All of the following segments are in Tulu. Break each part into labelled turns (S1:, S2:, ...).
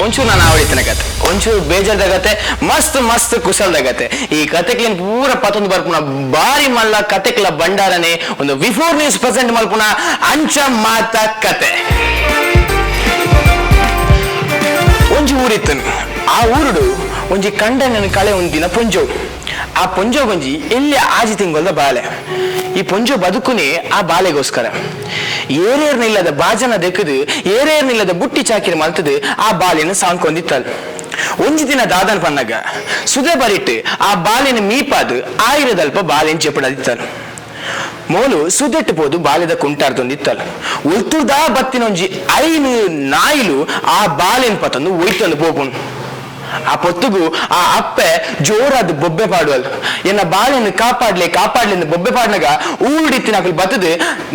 S1: ಒಂಚೂರು ನಾನು ಆವಡಿತನ ಕತೆ, ಒಂಚೂರು ಬೇಜಾರ್ದ ಕತೆ, ಮಸ್ತ್ ಮಸ್ತ್ ಕುಶಲ್ದ ಕತೆ. ಈ ಕತೆಕ್ಲಿನ್ ಪೂರ ಪತೊಂದು ಬರ್ಪುನ ಬಾರಿ ಮಲ್ಲ ಕತೆಕ್ಲ ಭಂಡಾರನೆ ಒಂದು ವಿಫೋರ್ ನ್ಯೂಸ್ ಪ್ರೆಸೆಂಟ್ ಮಲ್ಪುನ ಅಂಚ ಮಾತ ಕತೆ. ಒಂಜಿ ಊರಿತ್ತನು, ಆ ಊರುಡು ಒಂಜಿ ಕಂಡನ ಕಳೆ ಒಂದಿನ ಪೊಂಜೋ. ಆ ಪೊಂಜೋ ಒಂಜಿ ಎಲ್ಲಿ ಆಜಿ ತಿಂಗೊಲ್ದ ಬಾಲೆ. ಈ ಪೊಂಜೋ ಬದುಕುನೇ ಆ ಬಾಲೆಗೋಸ್ಕರ. ಏರೇರ್ನಿಲ್ಲದ ಬಾಜನ ದೆಕ್ಕದು, ಏರೇರ್ನಿಲ್ಲದ ಬುಟ್ಟಿ ಚಾಕಿರಿ ಮಲ್ತದು ಆ ಬಾಲೆನ ಸಾಂಕೊಂದಿತ್ತಲ್. ಒಂಜಿ ದಿನ ದಾದನ್ ಪನ್ನಗ ಸುದೆ ಬರಿಟ್ಟು ಆ ಬಾಲೆನ ಮೀಪಾದು ಆಯಿರದಲ್ಪ ಬಾಲೆನ್ ಚೆಪಡದಿತ್ತಲ್. ಮೋಲು ಸುದೆಟ್ಟು ಪೋದು ಬಾಲೆದ ಕುಂಟಾರ್ದೊಂದಿತ್ತಲ್. ಉಲ್ತುರ್ದಾ ಬತ್ತಿನೊಂಜಿ 5 ನಾಯಿಲು ಆ ಬಾಲೆನ್ ಪತೊಂದು ಒಯ್ತೊಂದು ಪೋಪುನು. ಆ ಪೊತ್ತುಗು ಆ ಅಪ್ಪೆ ಜೋರಾದ ಬೊಬ್ಬೆ ಪಾಡುವಲ್, ಎನ್ನ ಬಾಳೆಯನ್ನು ಕಾಪಾಡ್ಲೆ ಕಾಪಾಡ್ಲೆ ಎಂದು ಬೊಬ್ಬೆ ಪಾಡ್ನಾಗ ಊಡಿತ್ತಿನಕಲು ಬತ್ತದು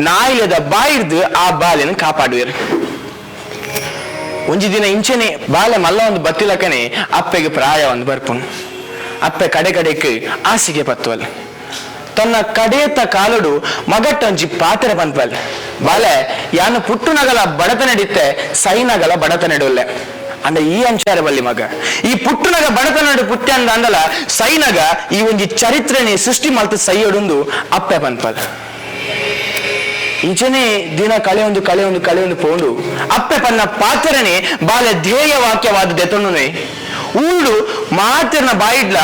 S1: ನಾಯಿಲದ ಬಾಯಿರ್ದು ಆ ಬಾಳೆಯನ್ನು ಕಾಪಾಡುವೆರು. ಒಂಜಿ ದಿನ ಇಂಚನೆ ಬಾಲೆ ಮಲ್ಲ ಒಂದು ಬತ್ತಿಲಕನೆ ಅಪ್ಪೆಗೆ ಪ್ರಾಯ ಒಂದು ಬರ್ಪುನು. ಅಪ್ಪೆ ಕಡೆ ಕಡೆಕ್ ಆಸಿಗೆ ಪತ್ತುವಲ್. ತನ್ನ ಕಡೇತ ಕಾಲುಡು ಮಗಟ್ಟೊಂಜಿ ಪಾತ್ರೆ ಪನ್ಪಲ್, ಬಾಲೆ ಯಾನು ಪುಟ್ಟುನಗಲ ಬಡತನಡಿತ್ತೆ ಸೈನಗಲ ಬಡತನಡುಲ್ಲೆ ಅಂದ ಈ ಅಂಚಾರ ಬಲ್ಲಿ ಮಗ. ಈ ಪುಟ್ಟುನಗ ಬಡತನಡು ಪುಟ್ಟ ಅಂದ ಅಂದಲ ಸೈನಗ ಈ ಒಂಜಿ ಚರಿತ್ರೆನೆ ಸೃಷ್ಟಿ ಮಲ್ತು ಸೈಯೊಡುಂದು ಅಪ್ಪೆ ಪನ್ಪಲ್. ಇಂಚನೆ ದಿನ ಕಳೆಯೊಂದು ಕಳೆಯೊಂದು ಕಳೆಯೊಂದು ಪೋಂಡು ಅಪ್ಪೆ ಪನ್ನ ಪಾತ್ರನೆ ಬಾಲೆ ಧ್ಯೇಯ ವಾಕ್ಯವಾದ ದೆತೊಣ್ಣುನೆ ಊಡು ಮಾತಿರ್ನ ಬಾಯಿಡ್ಲ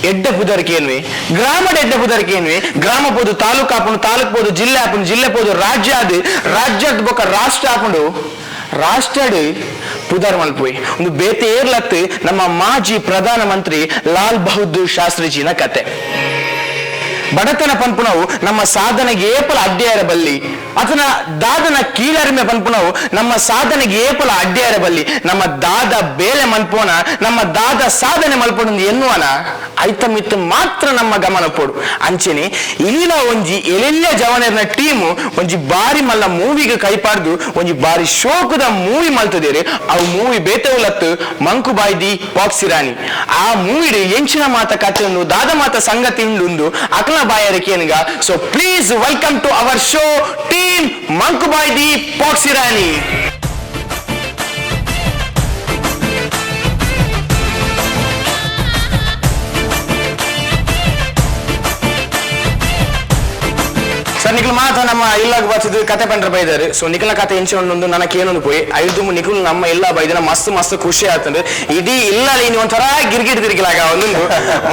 S1: ಎಡ್ಡ ಪುದರ್ಕೇನ್ವಿ, ಗ್ರಾಮದ ಎಡ್ಡ ಪುದರ್ಕೇನ್ವಿ, ಗ್ರಾಮ ಪೋದು ತಾಲೂಕು ಆಪುಂಡು, ತಾಲೂಕು ಪೋದು ಜಿಲ್ಲೆ ಆಪುಂಡು, ಜಿಲ್ಲೆ ಪೋದು ರಾಜ್ಯ ಆದ್, ರಾಜ್ಯದ ಬೊಕ್ಕ ರಾಷ್ಟ್ರ ಆಪುಂಡು, ರಾಷ್ಟ್ರಡ್ ಪುದರ್ ಮಲ್ಪುವೆ. ಒಂದು ಬೇತೆ ಏರ್ಲತ್ತು ನಮ್ಮ ಮಾಜಿ ಪ್ರಧಾನ ಮಂತ್ರಿ ಲಾಲ್ ಬಹದ್ದೂರ್ ಶಾಸ್ತ್ರಿಜಿನ ಕತೆ. ಬಡತನ ಪನ್ಪುನವು ನಮ್ಮ ಸಾಧನೆಗೆ ಏಪಲ ಅಡ್ಡಿಯಾರ ಬಲ್ಲಿ, ಅತನ ದಾದನ ಕೀಳರಿಮೆ ಪನ್ಪುನವು ನಮ್ಮ ಸಾಧನೆಗೆ ಏಪಲ ಅಡ್ಡಿಯಾರ ಬಲ್ಲಿ. ನಮ್ಮ ದಾದ ಬೇಲೆ ಮನ್ಪೋನ, ನಮ್ಮ ದಾದ ಸಾಧನೆ ಮಲ್ಪೊಂದು ಎನ್ನುವನ ಐತಮಿತ್ತು ಮಾತ್ರ ನಮ್ಮ ಗಮನ ಪೋಡು. ಅಂಚೆನೆ ಇಲ್ಲ ಒಂಜಿ ಎಲೆಲ್ಲ ಜವನರ್ನ ಟೀಮು ಒಂಜಿ ಬಾರಿ ಮಲ್ಲ ಮೂವಿಗೆ ಕೈಪಾಡ್ದು ಒಂಜಿ ಬಾರಿ ಶೋಕದ ಮೂವಿ ಮಲ್ತದೇರು. ಅವು ಮೂವಿ ಬೇತೆ ಉಲತ್ತು ಮಂಕುಬಾಯಿ the ಪಾಕ್ಸಿರಾಣಿ. ಆ ಮೂವಿಡು ಎಂಚಿನ ಮಾತ ಕತೆ ಉಂಡು, ದಾದ ಮಾತ ಸಂಗತಿ ಉಂಡು ಅಕಲ ಬಾಯಾರಿಕೆಯನ್ಗ. So please welcome to our show team Mankubai the Poxirani. Sir Nikhil ಮಾತ ನಮ್ಮ ಇಲ್ಲಾಗ ಬರ್ತದೆ ಕತೆ ಪಂಡ್ರ ಬೈದಾರೆ. ಸೊ ನಿಖಲ ಕತೆ ಎಂಚೆ ಒಂದೊಂದು ನನಗೆ ಏನೊಂದು ಪೋಯಿ ಐದು ನಿಖಲ್ ನಮ್ಮ ಎಲ್ಲ ಬೈದಿನ ಮಸ್ತ್ ಮಸ್ತ್ ಖುಷಿ ಆಗ್ತದೆ. ಇಡೀ ಇಲ್ಲ ನೀನು ಒಂಥರ ಗಿರ್ಗಿಟ್ ತಿರುಗಿಲಾಗ ಒಂದೊಂದು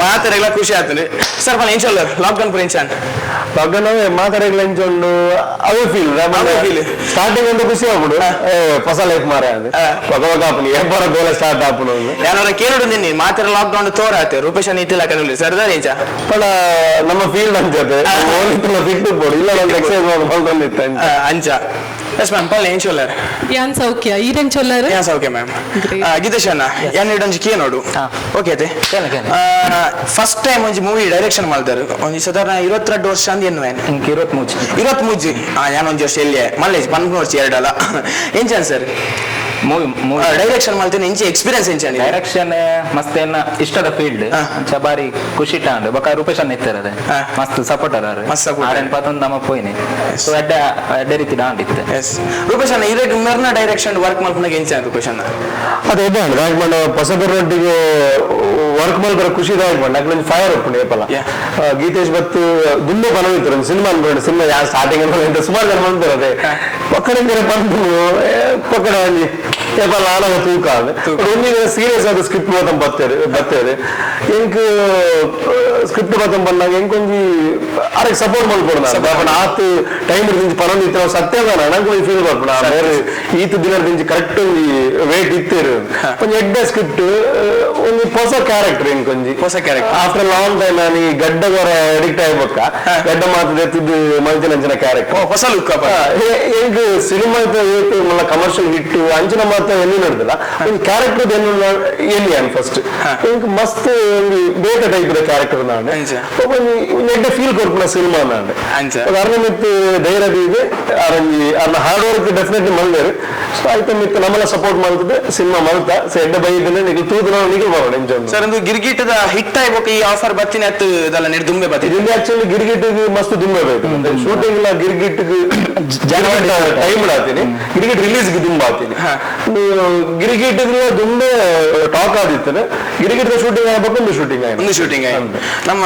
S1: ಮಾತಾಡಲ್ಲ ಖುಷಿ ಆಗ್ತದೆ. ಸರ್ ಪಲ್ಲ ಎಂಚಲ್ಲ ಲಾಕ್ಡೌನ್ ಪುರ ಎಂಚಾನ್
S2: ಲಾಕ್ಡೌನ್ ಮಾತಾಡಲ್ಲ ಎಂಚೊಂಡು ಅವೇ ಫೀಲ್
S1: ಅವೇ feel.
S2: Starting ಒಂದು ಖುಷಿ ಆಗ್ಬಿಡು, ಹೊಸ ಲೈಫ್ ಮಾರ ಅದು ಪಕ್ಕ ಪಕ್ಕ ಆಪುಂಡು ಎಬ್ಬರ ಬೇಲೆ ಸ್ಟಾರ್ಟ್ ಆಪುಂಡು.
S1: ಯಾನವರ ಕೇಳುಡು ನಿನ್ನೆ ಮಾತಾಡ ಲಾಕ್ಡೌನ್ ತೋರ ಆತೆ ರೂಪೇಶ ನೀತಿಲ್ಲ ಕನುಲಿ ಸರ್ದಾರ್ ಎಂಚ
S2: ಪಡ ನಮ್ಮ ಫೀಲ್ಡ್ ಅಂಚತೆ ಫಿಟ್ ಬೋಡು ಇಲ್ಲ ಒಂದು ಎಕ್ಸರ್ಸೈಸ್ ಮಾಡ್ಕೊಂಡಿತ್ತು ಅಂಚ.
S1: ಅಂಚ ಎಸ್ ಮ್ಯಾಮ್ ಪಲ್ಲ ಎಂಚೊಲ್ಲಾರ.
S3: ಯಾನ್ ಸೌಖ್ಯ ಈರೆನ್ ಚೊಲ್ಲಾರ.
S1: ಯಾನ್ ಸೌಖ್ಯ ಮ್ಯಾಮ್.
S3: Great.
S1: Geetesh ಅಣ್ಣ ಯಾನ್ ಇಡೊಂಜಿ ಕೇ ನೋಡು. ಓಕೆ ಅತೆ
S4: ಕೇಳು, ಕೇಳು.
S1: ಫಸ್ಟ್ ಟೈಮ್ ಒಂಜಿ ಮೂವಿ ಡೈರೆಕ್ಷನ್ ಮಾಡ್ತಾರೆ ಒಂಜಿ ಸಾಧಾರಣ 22 ವರ್ಷ ಅಂದ್ ಎನ್ನುವ
S4: ಇಂಕ್ 23.
S1: 23. ಯಾನ್ ಒಂಜಿ ವರ್ಷ ಎಲ್ಲಿ ಮಲ್ಲೇಜ್ 13 ವರ್ಷ ಎರಡಲ್ಲ ಎಂಚಾನ್ ಸರ್
S4: ಮೂವಿ ಮೂವಿ
S1: ಡೈರೆಕ್ಷನ್ ಮಾಡ್ತೇನೆ ಎಂಚ ಎಕ್ಸ್ಪೀರಿಯನ್ಸ್ ಎಂಚಾನ್
S4: ಡೈರೆಕ್ಷನ್ ಮಸ್ತ್ ಎನ್ನ ಇಷ್ಟದ ಫೀಲ್ಡ್ ಅಂಚ ಬಾರಿ ಖುಷಿ ಟಾಂಡ್ ಬೊಕ ರೂಪೇಶ್ ಅಣ್ಣ ಇತ್ತಾರೆ
S1: ಹಾ.
S4: ಮಸ್ತ್ ಸಪೋರ್ಟರ್ ಆರು
S1: ಮಸ್ತ್ supporter.
S4: ಆರೆನ್ ಪತೊಂದು ನಮ್ಮ ಪೋಯಿನಿ ಸೊ ಎಡ್ಡ ಎಡ್ಡ ರೀತಿ ಡಾಂಡ್ ಇತ್ತು.
S1: ಎಸ್ ರೂಪೇಶ್ ಅಣ್ಣ ಇರೆಗ್ ಮೆರ್ನ ಡೈರೆಕ್ಷನ್ ವರ್ಕ್ ಮಲ್ಪುನಾಗ ಎಂಚಾನ್ ರೂಪೇಶ್ ಅಣ್ಣ.
S2: ಅದೇ ಎಡ್ಡೆ ಉಂಡು ದಾಯೆಗ್ ಪಂಡ ಹೊಸಬರೊಟ್ಟಿಗೆ ವರ್ಕ್ ಮಲ್ಪರ ಖುಷಿ ದಾಯೆಗ್ ಪಂಡ ಅಕ್ಲೊಂಜಿ ಫೈರ್ ಉಪ್ಪುಂಡು ಏಪಲ.
S1: Yeah.
S2: Geetesh ಬತ್ತು ದುಂಬೆ ಪನವಿತ್ತರು ಒಂದು ಸಿನಿಮಾ ಅನ್ಕೊಂಡು ಸಿನಿಮಾ ಯಾವ ಸ್ಟಾರ್ಟಿಂಗ್ ಅನ್ಕೊಂಡು ಸುಮಾರು ಜನ ಬಂತಾರೆ ಅದೇ ಪಕ್ಕಡೆ ಪನ್ಪುಂಡು ಪಕ್ಕಡೆ ಒಂಜಿ ಏಪಲ ಆನಗ ತೂಕ ಅದು ಒಂಜಿ ಸೀರಿಯಸ್ ಆದ ಸ್ಕ್ರಿಪ್ಟ್ ಮಾತಂ ಬತ್ತೇರು ಬತ್ತೇರು ಎಂಕ್ ಸ್ಕ್ರಿಪ್ಟ್ ಮಾತಂ ಬಂದಾಗ ಎಂಕ್ ಒಂಜಿ ಅರೆಗ್ ಸಪೋರ್ಟ್ ಮಲ್ಪೊಡು ನಾನು ಪಾಪ ಆತ್ ಟೈಮ್ ಇರ್ದಿಂಚಿ ಪನೊಂದು ಇತ್ತು ಸತ್ಯ ನಂಗೆ ಒಂಜಿ ಫೀಲ್ ಬರ್ಪುಂಡು ಆ ಬೇರೆ ಈತ ದಿನ ದಿಂಚಿ ಕರೆಕ್ಟ್ ಒಂಜಿ ವೇಟ್ ಇತ್ತೇರು ಒಂಜಿ ಎಡ್ಡೆ ಸ್ಕ್ರಿಪ್ಟ್ ಒಂಜಿ ಹೊಸ ಕ್ಯಾರೆಕ್ಟರ್ ಎಂಕೊಂಜಿ
S1: ಹೊಸ character.
S2: After long time ನಾನು ಈ ಗಡ್ಡಗೊರ ಅಡಿಕ್ಟ್ ಆಗ್ಬೇಕ ಗಡ್ಡ ಮಾತು ಎತ್ತಿದ್ದು ಮಲ್ಚಿನ ಅಂಚಿನ ಕ್ಯಾರೆಕ್ಟರ್
S1: ಹೊಸ ಲುಕ್
S2: ಈಗ ಸಿನಿಮಾ ಮಲ್ಲ ಕಮರ್ಷಿಯಲ್ ಹಿಟ್ ಅಂಚಿನ ಮಾತ ಎಲ್ಲಿ ನಡೆದಿಲ್ಲ ಒಂದು ಕ್ಯಾರೆಕ್ಟರ್ ಎಲ್ಲಿ ಅನ್ ಫಸ್ಟ್ ಇಂಕ್ ಮಸ್ತ್ ಒಂಜಿ ಬೇತೆ ಟೈಪ್ ದ ಕ್ಯಾರೆಕ್ಟರ್ ನಾಂಡೆ
S1: ಅಂಚ.
S2: ಒಂಜಿ ಎಡ್ಡೆ ಫೀಲ್ ಕೊರ್ಪುನ ಸಿನಿಮಾ ನಾಂಡೆ
S1: ಅಂಚ.
S2: ಅರ್ನ ಮಿತ್ತು ಧೈರ್ಯ ದೀದ್ ಅರಂಜಿ ಅರ್ನ ಹಾರ್ಡ್ ವರ್ಕ್ ಡೆಫಿನೆಟ್ಲಿ ಮಲ್ದೇರು ಸೊ ಆಯ್ತ ಮಿತ್ತು ನಮ್ಮಲ್ಲ ಸಪೋರ್ಟ್ ಮಲ್ತದೆ ಸಿನಿಮಾ ಮಲ್ತ ಸೊ ಎಡ್ಡೆ ಬೈದಿನ ನಿಗಲ್ ತೂದು ನಾವು ನಿಗಲ್ ಬರೋಣ ಎಂಚೊಂದು.
S1: ಸರ್ ಒಂದು ಗಿರ್ಗಿಟದ ಹಿಟ್ ಆಯ್ಬೇಕು ಈ ಆಫರ್ ಬತ್ತಿನ ಅತ್ತು ಇದೆಲ್ಲ ನೆಡ್ ದುಂಬೆ ಬತ್ತಿ
S2: ಇದರಿಂದ ಆಕ್ಚುಲಿ ಗಿರ್ಗಿಟ್ ಮಸ್ತ್ ದುಂಬೆ ಬೇಕು ಶೂಟಿಂಗ್ ಇಲ್ಲ ಗಿರ್ಗಿಟ್
S4: ಜನವರಿ
S2: ಟೈಮ್ ಆತೀನಿ ಗಿರಿಗಿಟ್ ರಿಲೀಸ್ ದುಂಬ ಆತೀನಿ ಗಿರಿಗಿಟ್ ದುಂಬೆ ಟಾಕ್ ಆದಿತ್ತನೆ ಗಿರಿಗಿಟ್ ಶೂಟಿಂಗ್ ಆಗ್ಬೇಕು ಒಂದು ಶೂಟಿಂಗ್ ಆಯ್ತು
S1: ಒಂದು ಶೂಟಿಂಗ್ ಆಯ್ತು. ನಮ್ಮ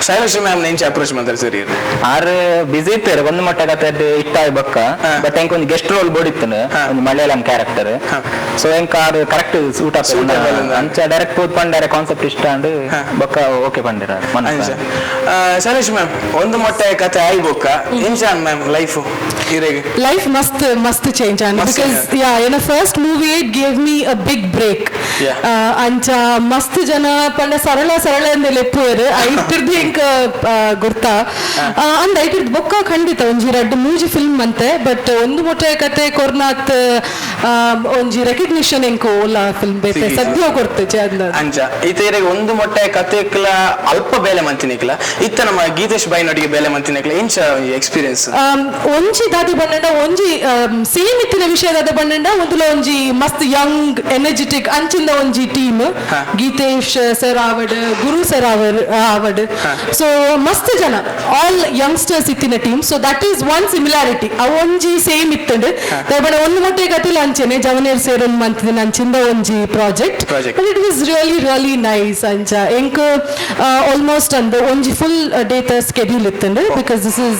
S1: ಶೈಲಶ್ರೀ ಮ್ಯಾಮ್ ನೆಂಚಿ ಅಪ್ರೋಚ್ ಮಾಡ್ತಾರೆ ಸರ್ ಇರು.
S4: ಆರ್ ಬಿಸಿ ಇತ್ತಾರೆ ಒಂದು ಮಟ್ಟ ಕತೆ ಇಷ್ಟ ಆಯ್ ಬಕ್ಕ. ಬಟ್ ಎಂಕ್ ಒಂದು ಗೆಸ್ಟ್ ರೋಲ್ ಬೋಡಿತ್ತನು ಒಂದು ಮಲಯಾಳಂ ಕ್ಯಾರೆಕ್ಟರ್. ಸೊ ಎಂಕ್ ಆರ್ ಕರೆಕ್ಟ್ ಸೂಟ್
S1: Suit ಆಪಲ್
S4: ಅಂಚ ಡೈರೆಕ್ಟ್ ಪೋತ್ ಪಂಡಾರೆ ಕಾನ್ಸೆಪ್ಟ್ ಇಷ್ಟ ಅಂಡ್ ಬೊಕ್ಕ ಓಕೆ ಪಂಡಿರ.
S1: ಅಂಚ ಶೈಲೇಶ್ ಮ್ಯಾಮ್ ಒಂದು ಮೊಟ್ಟೆ ಕತೆ ಆಯ್ಬೋಕ ಇಂಚಾನ್ ಮ್ಯಾಮ್ ಲೈಫ್ ಇರೆಗ್?
S3: ಲೈಫ್ ಮಸ್ತ್ ಮಸ್ತ್ ಚೇಂಜ್ and
S1: ಮಸ್ತ್
S3: because yeah in first movie it gave me a big break. ಅಂಚ ಮಸ್ತ್ ಜನ ಪಂಡ ಸರಳ ಸರಳ ಎಂದ್ ಲೆಪ್ಪುವೆರ್ ಐತಿರ್ದು ಎಂಕ್ ಗುರ್ತಾ ಅಂದ್ ಐತಿರ್ದು ಬೊಕ್ಕ ಖಂಡಿತ ಒಂಜಿ ರಡ್ಡ್ ಮೂಜಿ ಫಿಲ್ಮ್ ಅಂತೆ. ಬಟ್ ಒಂದು ಮೊಟ್ಟೆ ಕತೆ ಕೊರ್ನಾತ್ ಒಂಜಿ ರೆಕಗ್ನಿಷನ್ ಎಂಕ್ ಓಲ ಫಿಲ್ಮ್ ಬೇತೆ ಸದ್ಯ ಕೊಡ್ತೆ ಅಂದ.
S1: ಅಂಚ ಇತ್ತ ಇರೆಗ್ ಒಂದು ಮೊಟ್ಟೆ ಕತೆಕ್ಲ ಅಲ್ಪ ಬೇಲೆ ಮಂತಿನಿಕ್ಲ ಇತ್ತ ನಮ್ಮ ಗೀತೇಶ್ ಬಾಯಿನೊಟ್ಟಿಗೆ ಬೇಲೆ ಮಂತಿನಿಕ್ಲ ಇಂಚ ಎಕ್ಸ್ಪೀರಿಯನ್ಸ್?
S3: ಒಂಜಿ ದಾದೆ ಬಣ್ಣಂಡ ಒಂಜಿ ಸೇಮ್ ಇತ್ತಿನ ವಿಷಯ ದಾದೆ ಬಣ್ಣಂಡ ಒಂದುಲ ಒಂಜಿ ಮಸ್ತ್ ಯಂಗ್ ಎನರ್ಜೆಟಿಕ್ ಅಂಚಿಂದ ಒಂಜಿ ಟೀಮ್. ಗೀತೇಶ್ ಸರ್ ಆವಡ್, ಗುರು ಸರ್ ಅವರ್ ಆವಡ್, ಸೊ ಮಸ್ತ್ ಜನ ಆಲ್ ಯಂಗ್ಸ್ಟರ್ಸ್ ಇತ್ತಿನ team. So that is one similarity, ಅವು ಒಂಜಿ ಸೇಮ್ ಇತ್ತಂಡು. ಬಟ್ ಒಂದು ಮೊಟ್ಟೆ ಕತಿಲ ಅಂಚೆನೆ ಜವನೇರ್ ಸೇರೊಂದು ಮಂತಿನ ಅಂಚಿಂದ ಒಂಜಿ project.
S1: Project.
S3: But it was really really nice. ಅಂಚ ಎಂಕ್ ಆಲ್ಮೋಸ್ಟ್ ಅಂದ್ ಒಂಜಿ ಫುಲ್ ಡೇತ ಸ್ಕೆಡ್ಯೂಲ್ ಇತ್ತಂಡು because this is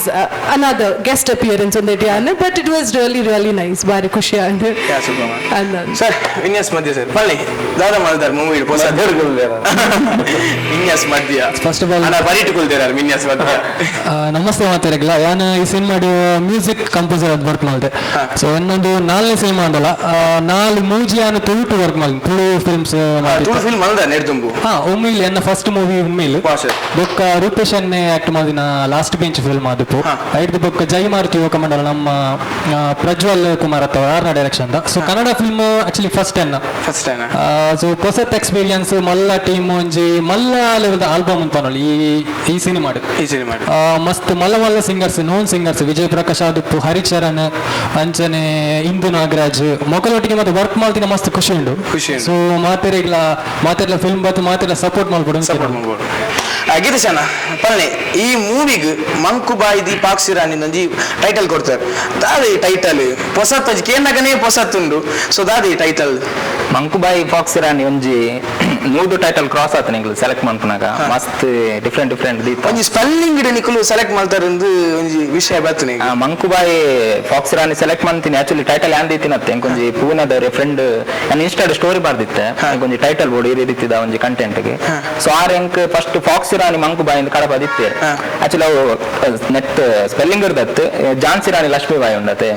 S3: another guest appearance ಒಂದು ಯಾನ್. But it was really really nice, ಬಾರಿ ಖುಷಿ ಆಂಡ್ ಅಂದ.
S1: ಸರ್ ವಿನ್ಯಾಸ್ ಮಧ್ಯ ಸರ್ ಬನ್ನಿ ದಾದಾ ಮಾಡ್ತಾರೆ ಮೂವಿ ಹೊಸ ವಿನ್ಯಾಸ್ ಮಧ್ಯ.
S5: First of all-
S1: ಅಣ್ಣ ಬರೀಟು ಕೊಲ್ತೇರಾರು ವಿನ್ಯಾಸ್ ಮಧ್ಯ.
S5: ನಮಸ್ತೆ ಮಾತಾಡಗ್ಲ. ಯಾನ್ ಈ ಸಿನಿಮಾಡು ಮ್ಯೂಸಿಕ್ ಕಂಪೋಸರ್ ಅದು ವರ್ಕ್ ಮಾಡಿದೆ. ಸೊ ಇನ್ನೊಂದು ನಾಲ್ನೇ ಸಿನಿಮಾ ಅಂದಲ್ಲ, ನಾಲ್ ಮೂಜಿ ಯಾನ್ ತುಳುಟು ವರ್ಕ್ ಮಾಡಿದೆ, ತುಳು ಫಿಲ್ಮ್ಸ್.
S1: ತುಳು ಫಿಲ್ಮ್ ಅಲ್ದ ನೆಡ್ದುಂಬು?
S5: ಹಾ, ಉಮ್ಮಿಲ್ ಎನ್ನ ಫಸ್ಟ್ ಮೂವಿ ಉಮ್ಮಿಲ್.
S1: ವಾ ಸರ್.
S5: ಬೊಕ್ಕ ರೂಪೇಶ್ ಅನ್ನೇ ಆಕ್ಟ್ ಮಾಡಿನ ಲಾಸ್ಟ್ ಬೆಂಚ್ ಫಿಲ್ಮ್ ಆದಿಪ್ಪು. ಐಡ್ದು ಬೊಕ್ಕ ಜೈ ಮಾರುತಿ ಯುವಕ ಮಂಡಲ ನಮ್ಮ ಪ್ರಜ್ವಲ್ ಕುಮಾರ್ ಅಥವಾ ಆರ್ನ direction. So Kannada film actually first ಎನ್ನ.
S1: First time.
S5: ಸೊ ಪೊಸತ್ ಎಕ್ಸ್ಪೀರಿಯನ್ಸ್, ಮಲ್ಲ ಟೀಮ್, ಒಂಜಿ ಮಲ್ಲ ಲೆವೆಲ್ ಆಲ್ಬಮ್ ಅಂತ ಈ ಈ ಸಿನಿಮಾ.
S1: ಈ ಸಿನಿಮಾ
S5: ಮಸ್ತ್ ಮಲ್ಲ ಮಲ್ಲ singers, known singers, Vijay Prakash ಆದುಪ್ಪು, ಹರಿಚರಣ್, ಅಂಚನೆ ಇಂದು ನಾಗರಾಜ್ ಮೊಕಲೊಟ್ಟಿಗೆ ಮತ್ತೆ ವರ್ಕ್ ಮಾಡ್ತಿನ ಮಸ್ತ್ ಖುಷಿ ಉಂಡು.
S1: ಖುಷಿ ಉಂಡು.
S5: ಸೊ ಮಾತೆರೆಗ್ಲ ಮಾತೆರ್ಲ ಫಿಲ್ಮ್ ಬತ್ತು ಮಾತೆರ್ಲ ಸಪೋರ್ಟ್ ಮಾಡ್ಕೊಡು.
S1: ಸಪೋರ್ಟ್ ಮಾಡ್ಬೋದು. ಗೀತೇಶ್ ಅಣ್ಣ ಪಲ್ಲೆ ಈ ಮೂವಿಗ್ ಮಂಕುಬಾಯಿ the ಪಾಕ್ಸಿರಾಣಿ ಒಂಜಿ ಟೈಟಲ್ ಕೊಡ್ತಾರೆ. ದಾದ ಈ ಟೈಟಲ್? ಪೊಸತ್ ಒಂಜಿ ಕೇಂದ್ರಗನೇ ಪೊಸತ್ತುಂಡು. ಸೊ ದಾದ ಈ ಟೈಟಲ್?
S4: ಮಂಕುಬಾಯಿ ಫಾಕ್ಸ್ ಇರಾನಿ ಒಂಜಿ 100 ಟೈಟಲ್ ಕ್ರಾಸ್ ಆತನ ಎಂಕ್ಲು ಸೆಲೆಕ್ಟ್ ಮನ್ಪುನಾಗ ಮಸ್ತ್ ಡಿಫ್ರೆಂಟ್ ಡಿಫ್ರೆಂಟ್ ದೀತ.
S1: ಒಂಜಿ ಸ್ಪೆಲ್ಲಿಂಗ್ ನಿಕುಲು ಸೆಲೆಕ್ಟ್ ಮಾಡ್ತಾರೆ ಒಂಜಿ ವಿಷಯ ಬರ್ತನೆ.
S4: ಮಂಕುಬಾಯಿ ಫಾಕ್ಸ್ ಇರಾನಿ ಸೆಲೆಕ್ಟ್ ಮಾಡ್ತೀನಿ ಆಕ್ಚುಲಿ ಟೈಟಲ್ ಯಾನ್ ದೀತಿನತ್ತೆ ಎಂಕೊಂಜಿ ಪೂನಾದವ್ರೆ ಫ್ರೆಂಡ್ ನಾನು ಇನ್ಸ್ಟಾಡ್ ಸ್ಟೋರಿ ಬರ್ದಿತ್ತೆ ಎಂಕೊಂಜಿ ಟೈಟಲ್ ಬೋರ್ಡ್ ಈ ರೀತಿದ ಒಂಜಿ ಕಂಟೆಂಟ್ ಗೆ. ಸೊ ಆರ್ ಎಂಕ್ ಫಸ್ಟ್ ಫಾಕ್ಸ್ ಇರಾನಿ ಮಂಕುಬಾಯಿ ಅಂತ ಕಡಪ ದಿತ್ತೆ. ಆಕ್ಚುಲಿ ಅವು ನೆಟ್ ಸ್ಪೆಲ್ಲಿಂಗ್ ಇರ್ದತ್ತು ಝಾನ್ಸಿ ರಾಣಿ ಲಕ್ಷ್ಮೀಬಾಯಿ ಉಂಡತೆ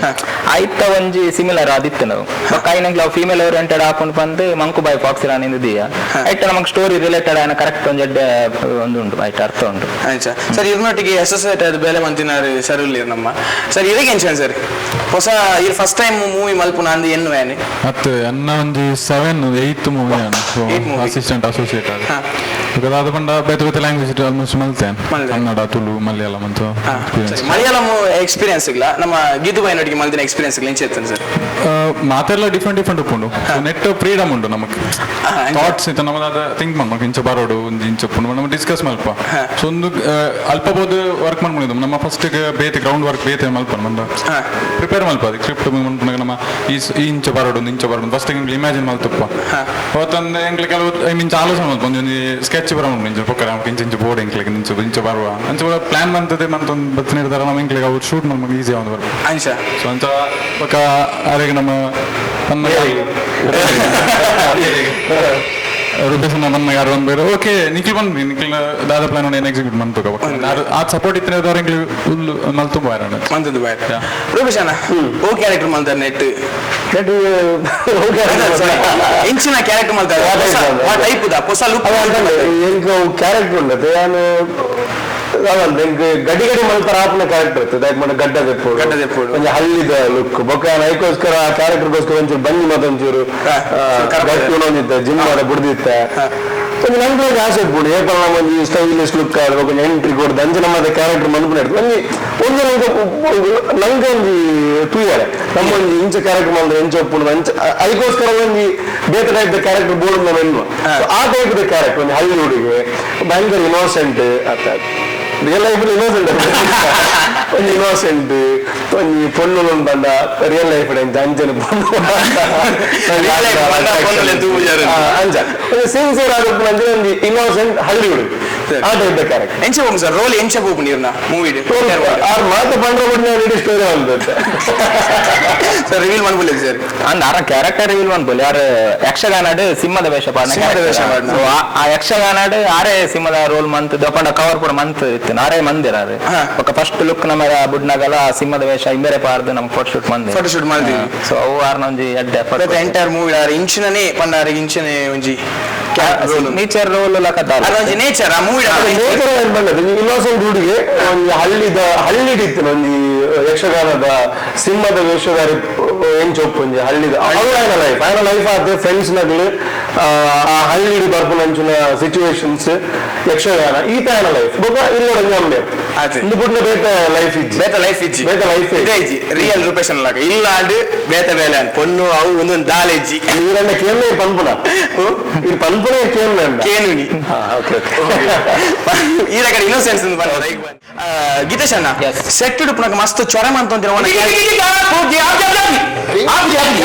S4: ಆಯ್ತ ಒಂಜಿ ಸಿಮಿಲರ್ ಆದಿತ್ತು ನಾವು ಕಾಯಿನಂಗ್ಲ ಅವು ಫೀಮೇಲ್ ಓರಿಯೆಂಟೆಡ್ ಆಪುಂಡು ಪಂದ್ ಮಂಕುಬಾಯಿ ಫಾಕ್ಸ್ ಇರಾನಿ ದಿಯ ಐತ ನಮಗ್ ಸ್ಟೋರಿ ರಿಲೇಟೆಡ್ ಆಯ್ನ ಕರೆಕ್ಟ್ ಒಂಜಿ ಎಡ್ಡೆ ಒಂದು ಉಂಟು ಐಟ್ ಅರ್ಥ ಉಂಟು.
S1: ಅಂಚ ಸರ್ ಇರ್ನೊಟ್ಟಿಗೆ ಅಸೋಸಿಯೇಟ್ ಆದ ಬೇಲೆ ಮಂತಿನಾರು ಸರ್ ಉಳ್ಳೀರ್ ನಮ್ಮ ಸರ್ ಇರಗೆ ಎಂಚ ಸರ್ ಹೊಸ ಇರ್ ಫಸ್ಟ್ ಟೈಮ್ ಮೂವಿ ಮಲ್ಪುನ ಅಂದ್ ಎನ್ನುವೇನೆ?
S6: ಮತ್ತೆ ಅನ್ನ ಒಂಜಿ 7 8 movie.
S1: Eight movie.
S6: Assistant associate ಆದ because ಅದು ಪಂಡ ಬೇತೆ ಬೇತೆ ಲ್ಯಾಂಗ್ವೇಜ್ ಆಲ್ಮೋಸ್ಟ್ ಮಲ್ತೆ.
S1: ಮಲ್ತೆ.
S6: ಕನ್ನಡ, ತುಳು, ಮಲಯಾಳಂ ಅಂತ ಎಕ್ಸ್ಪೀರಿಯನ್ಸ್.
S1: ಮಲಯಾಳಂ ಎಕ್ಸ್ಪೀರಿಯನ್ಸ್ ಇಲ್ಲ ನಮ್ಮ ಗೀತು ಬಾಯಿನೊಟ್ಟಿಗೆ ಮಲ್ದಿನ ಎಕ್ಸ್ಪೀರಿಯನ್ಸ್ ಇಲ್ಲ ಎಂಚ ಸರ್?
S6: ಮಾತೆಲ್ಲ ಡಿಫ್ರೆಂಟ್ ಡಿಫ್ರೆಂಟ್ ಉಪ್ಪುಂಡು. ನೆಟ್ ಫ್ರೀಡಮ್ ಉಂಟು ನಮಕ್. ಥಾಟ್ಸ್ ಇತ್ತ ನಮ್ಮದಾದ ಥಿಂಕ್ ಮಾಡ್ಬೇಕು ಇಂಚ ಬರೋಡು ಒಂಜಿ ಇಂಚ ಉಪ್ಪುಂಡು ನಮ್ಮ ಡಿಸ್ಕಸ್ ಮಲ್ಪ. ಸೊ ಒಂದು ಅಲ್ಪ ಬೋದು ವರ್ಕ್ ಮಾಡ್ಕೊಂಡಿದ್ದು ನಮ್ಮ ಫಸ್ಟ್ ಬೇತೆ ಗ್ರೌಂಡ್ ವರ್ಕ್ ಬೇತೆ ಮಲ್ಪ ಮಂದ ಪ್ರಿಪೇರ್ ಮಲ್ಪ ಅದು ಸ್ಕ್ರಿಪ್ಟ್ ಮನ್ಪುನಾಗ ನಮ್ಮ ಈ ಇಂಚ ಬರೋಡು ಒಂದು ಇಂಚ ಬರೋಡು ಫಸ್ಟ್ ಎಂಗ್ಲು ಇಮ್ಯಾಜಿನ್ ಮಲ್ತಪ್ಪ ಅವತ್ತೊಂದು ಎಂಗ್ಲು ಕೆಲವು I mean ಆಲೋಚನೆ ಮಲ್ಪ ಒಂಜೊಂಜಿ ಸ್ಕೆಚ್ ಬರ ಮಲ್ಪ ಇಂಚ ಪೊಕ್ಕರೆ ನಮ್ಗೆ ಇಂಚ ಇಂಚ ಬೋರ್ಡ್ ಎಂಕ್ಲಿಗೆ ಇಂಚ ಇಂಚ ಬರುವ ಅಂಚ ಪ್ಲಾನ್ ಬಂತದೆ ಮಂತೊಂದು ಬತ್ತಿನ ಇರ್ತಾರ ನಮ್ಮ ಎಂಕ್ಲಿಗೆ ಅವ್ರು ಶೂಟ್ ನಮಗೆ ಈಸಿ ಒಂದು ಬರ್ಬೋದು.
S1: ಅಂಚ
S6: ಸೊ ಅಂಚ ಬೊಕ ಅರೆಗ್ ನಮ್ಮ ನಮ್ಮ ರೂಪೇಶ್ ನಮ್ಮ ಯಾರು ಒಂದು ಬೇರೆ ಓಕೆ ನಿಖಿಲ್ ಬಂದ್ವಿ ನಿಖಿಲ್ ದಾದ ಪ್ಲಾನ್ ಏನು ಎಕ್ಸಿಕ್ಯೂಟ್ ಮಾಡ್ಬೇಕು ಆ ಸಪೋರ್ಟ್ ಇತ್ತಿನ ಎಂಗ್ಲಿ ಫುಲ್ ಮಲ್ತು ಬಾರಣ.
S1: ಮಂತದ್ದು ಬಾಯ್ ರೂಪೇಶ್ ಅಣ್ಣ ಓ ಕ್ಯಾರೆಕ್ಟರ್ ಮಲ್ತಾರೆ ನೆಟ್ ಇಂಚಿನ ಕ್ಯಾರೆಕ್ಟರ್ ಮಲ್ತಾರೆ ವಾ ಟೈಪ್ the ಹೊಸ ಲುಕ್?
S2: ಎಂಕ್ ಕ್ಯಾರೆಕ್ಟರ್ ಉಂಡತೆ ಯಾನ್ ಅವಂದ್ ಎಂಕ್ ಗಡಿ ಗಡಿ ಮಲ್ಪರ ಆಪುನ ಕ್ಯಾರೆಕ್ಟರ್ ಇತ್ತು ದಾಯೆ ಪಂಡ ಗಡ್ಡ ದೆಪ್ಪೋಡು.
S1: ಗಡ್ಡ ದೆಪ್ಪೋಡು.
S2: ಒಂಜಿ ಹಳ್ಳಿದ ಲುಕ್ ಬೊಕ್ಕ ಐಕೋಸ್ಕರ ಆ ಕ್ಯಾರೆಕ್ಟರ್ಗೋಸ್ಕರ ಒಂಚೂರು ಬಂಜಿ ಮತ್ತ ಒಂಚೂರು
S1: ಕರ್ಪೆ.
S2: ಗಟ್ಟಿ ಉಣೊಂದಿತ್ತ ಜಿಮ್ ಮಾಡ ಬುಡ್ದಿತ್ತ. ಒಂಜಿ ನಂಗೆ ಒಂಜಿ ಆಸೆ ಇಪ್ಪುಂಡು ಏಪಲ್ ನಮ್ಮ ಒಂಜಿ ಸ್ಟೈಲಿಶ್ ಲುಕ್ ಆದ್ ಬೊಕ್ಕ ಒಂಜಿ ಎಂಟ್ರಿ ಕೊಡ್ದು ಅಂಚ ನಮ್ಮದ ಕ್ಯಾರೆಕ್ಟರ್ ಮನ್ಪುನ ಇರ್ತದೆ. ಒಂಜಿ ಒಂಜಿ ನಂಗೆ ನಂಗೆ ಒಂಜಿ ತೂಯರೆ ನಮ್ಮ ಒಂಜಿ ಇಂಚ ಕ್ಯಾರೆಕ್ಟರ್ ಮಲ್ದ ಎಂಚ ಉಪ್ಪುಂಡು ಅಂಚ ಐಕೋಸ್ಕರ ಒಂಜಿ ಬೇತೆ ಟೈಪ್ the character board ನಮ್ಮ ಎನ್ನುವ. ಆ ಟೈಪ್ the character ಒಂಜಿ ಹಳ್ಳಿ ಹುಡುಗಿ ಭಯಂಕರ ಇನ್ನೋಸೆಂಟ್ ಅತ್ತ. Real life innocent ಒಂಜಿ ಇನ್ನೋಸೆಂಟ್ ಒಂಜಿ ಪೊಣ್ಣು ಬಂದ ರಿಯಲ್ ಲೈಫ್ ಅಂಚನೆ ಪೊಣ್ಣು ಅಂಚ ಒಂಜಿ ಸಿನ್ಸಿಯರ್ ಆದಪ್ಪು ಅಂದ್ರೆ ಒಂಜಿ ಇನ್ನೋಸೆಂಟ್ ಹಳ್ಳಿ ಹುಡುಗ ಆ ಟೈಪ್ ಕ್ಯಾರೆಕ್ಟರ್.
S1: ಎಂಚ ಹೋಗು ಸರ್ ರೋಲ್, ಎಂಚ ಹೋಗು ನೀರ್ನ ಮೂವಿ?
S2: ಆರ್ ಮಾತು ಪಂಡ್ರ ಬಿಟ್ಟು ಇಡೀ ಸ್ಟೋರಿ ಒಂದು
S1: ಸರ್ ರಿವೀಲ್ ಮಾಡ್ಬೋಲ್ಲ ಸರ್?
S4: ಅಂದ್ ಆರ ಕ್ಯಾರೆಕ್ಟರ್ ರಿವೀಲ್ ಮನ್ಪೊಲಿ. ಯಾರು ಯಕ್ಷಗಾನಡ್ ಸಿಂಹದ ವೇಷ ಪಾಡ್ನ.
S1: ಸಿಂಹದ ವೇಷ ಪಾಡ್ನ.
S4: ಸೊ ಆ ಯಕ್ಷಗಾನಡ್ ಆರೇ ಸಿಂಹದ ರೋಲ್ ಮಂತ್ ದಪಂಡ ಕವರ್ ಪೂರ ಮಂತ್ ಇತ್ತು, ಆರೇ ಮಂದಿರ ಆರೆ. ಬೊಕ್ಕ ಫಸ್ಟ್ ಲುಕ್ ನಮ್ಮ ಬುಡ್ನಾಗಲ ಆ ಸಿಂಹದ ವೇಷ ಇಂಬೇರೆ ಪಾರ್ದು ನಮ್ ಫೋಟೋ ಶೂಟ್ ಮಂದಿ.
S1: ಫೋಟೋ ಶೂಟ್ ಮಲ್ದಿವಿ.
S4: ಸೊ ಅವು ಆರ್ನ ಒಂಜಿ ಎಡ್ಡೆ effort.
S1: Entire movie ಆರ್ ಇಂಚಿನನೇ ಪಂಡ ಆರ್ ಇಂಚಿನೇ ಒಂಜಿ
S4: ನೇಚರ್ ರೋಲ್ ಲಕ.
S1: ಒಂಜಿ ನೇಚರ್ ಆ ಮೂವಿ.
S2: ನೇಚರ್ ಏನ್ ಬಂದದ್ದು, ಇನ್ನೋಸೆಂಟ್ ಹುಡುಗಿ ಒಂಜಿ ಹಳ್ಳಿದ ಹಳ್ಳಿಡಿತ್ತು, ಒಂಜಿ ಯಕ್ಷಗಾನದ ಸಿಂಹದ ವೇಷಧಾರಿ ಎಂಚೊಪ್ಪು ಒಂಜಿ ಹಳ್ಳಿದ ಅವು ಆಯ್ನ ಲೈಫ್ ಆಯ್ನ ಲೈಫ್ ಆದ ಫ್ರೆಂಡ್ಸ್ ನಗಲು ಆ ಹಳ್ಳಿಡ್ ಬರ್ಪುನ ಅಂಚಿನ ಸಿಚುವೇಶನ್ಸ್ ಯಕ್ಷಗಾನ ಈತ ಆಯ್ನ ಲೈಫ್ ಬೊಕ ಇಲ್ಲೊಡ ಅಂಬೆ
S1: ಆತೆ.
S2: ಇಂದು ಬುಡ್ನ ಬೇತೆ ಲೈಫ್ ಇಜ್ಜಿ.
S1: ಬೇತ ಲೈಫ್ ಇಜ್ಜಿ.
S2: ಬೇತೆ ಲೈಫ್.
S1: ಇದೇ ಇಜ್ಜಿ ರಿಯಲ್ ರೂಪೇಶ್ ಲಾಗ ಇಲ್ಲ ಆಡ್ ಬೇತೆ ಬೇಲೆ ಅನ್ ಪೊಣ್ಣು ಅವು ಒಂದೊಂದು ದಾಲ ಇಜ್ಜಿ.
S2: ಈರನ್ನ ಕೇಳಲೇ ಪನ್ಪುನ ಇದು ಪನ್ಪುನ ಕೇಳಲೇ.
S1: ಕೇನುನಿ.
S2: Okay okay.
S1: ಈ ಕಡೆ ಇನ್ನೋಸೆನ್ಸ್ ಗೀತೇಶ್ ಅಣ್ಣ ಸೆಟ್ ಉಡುಪುನಕ ಮಸ್ತ್ ಚೊರ ಮಂತ.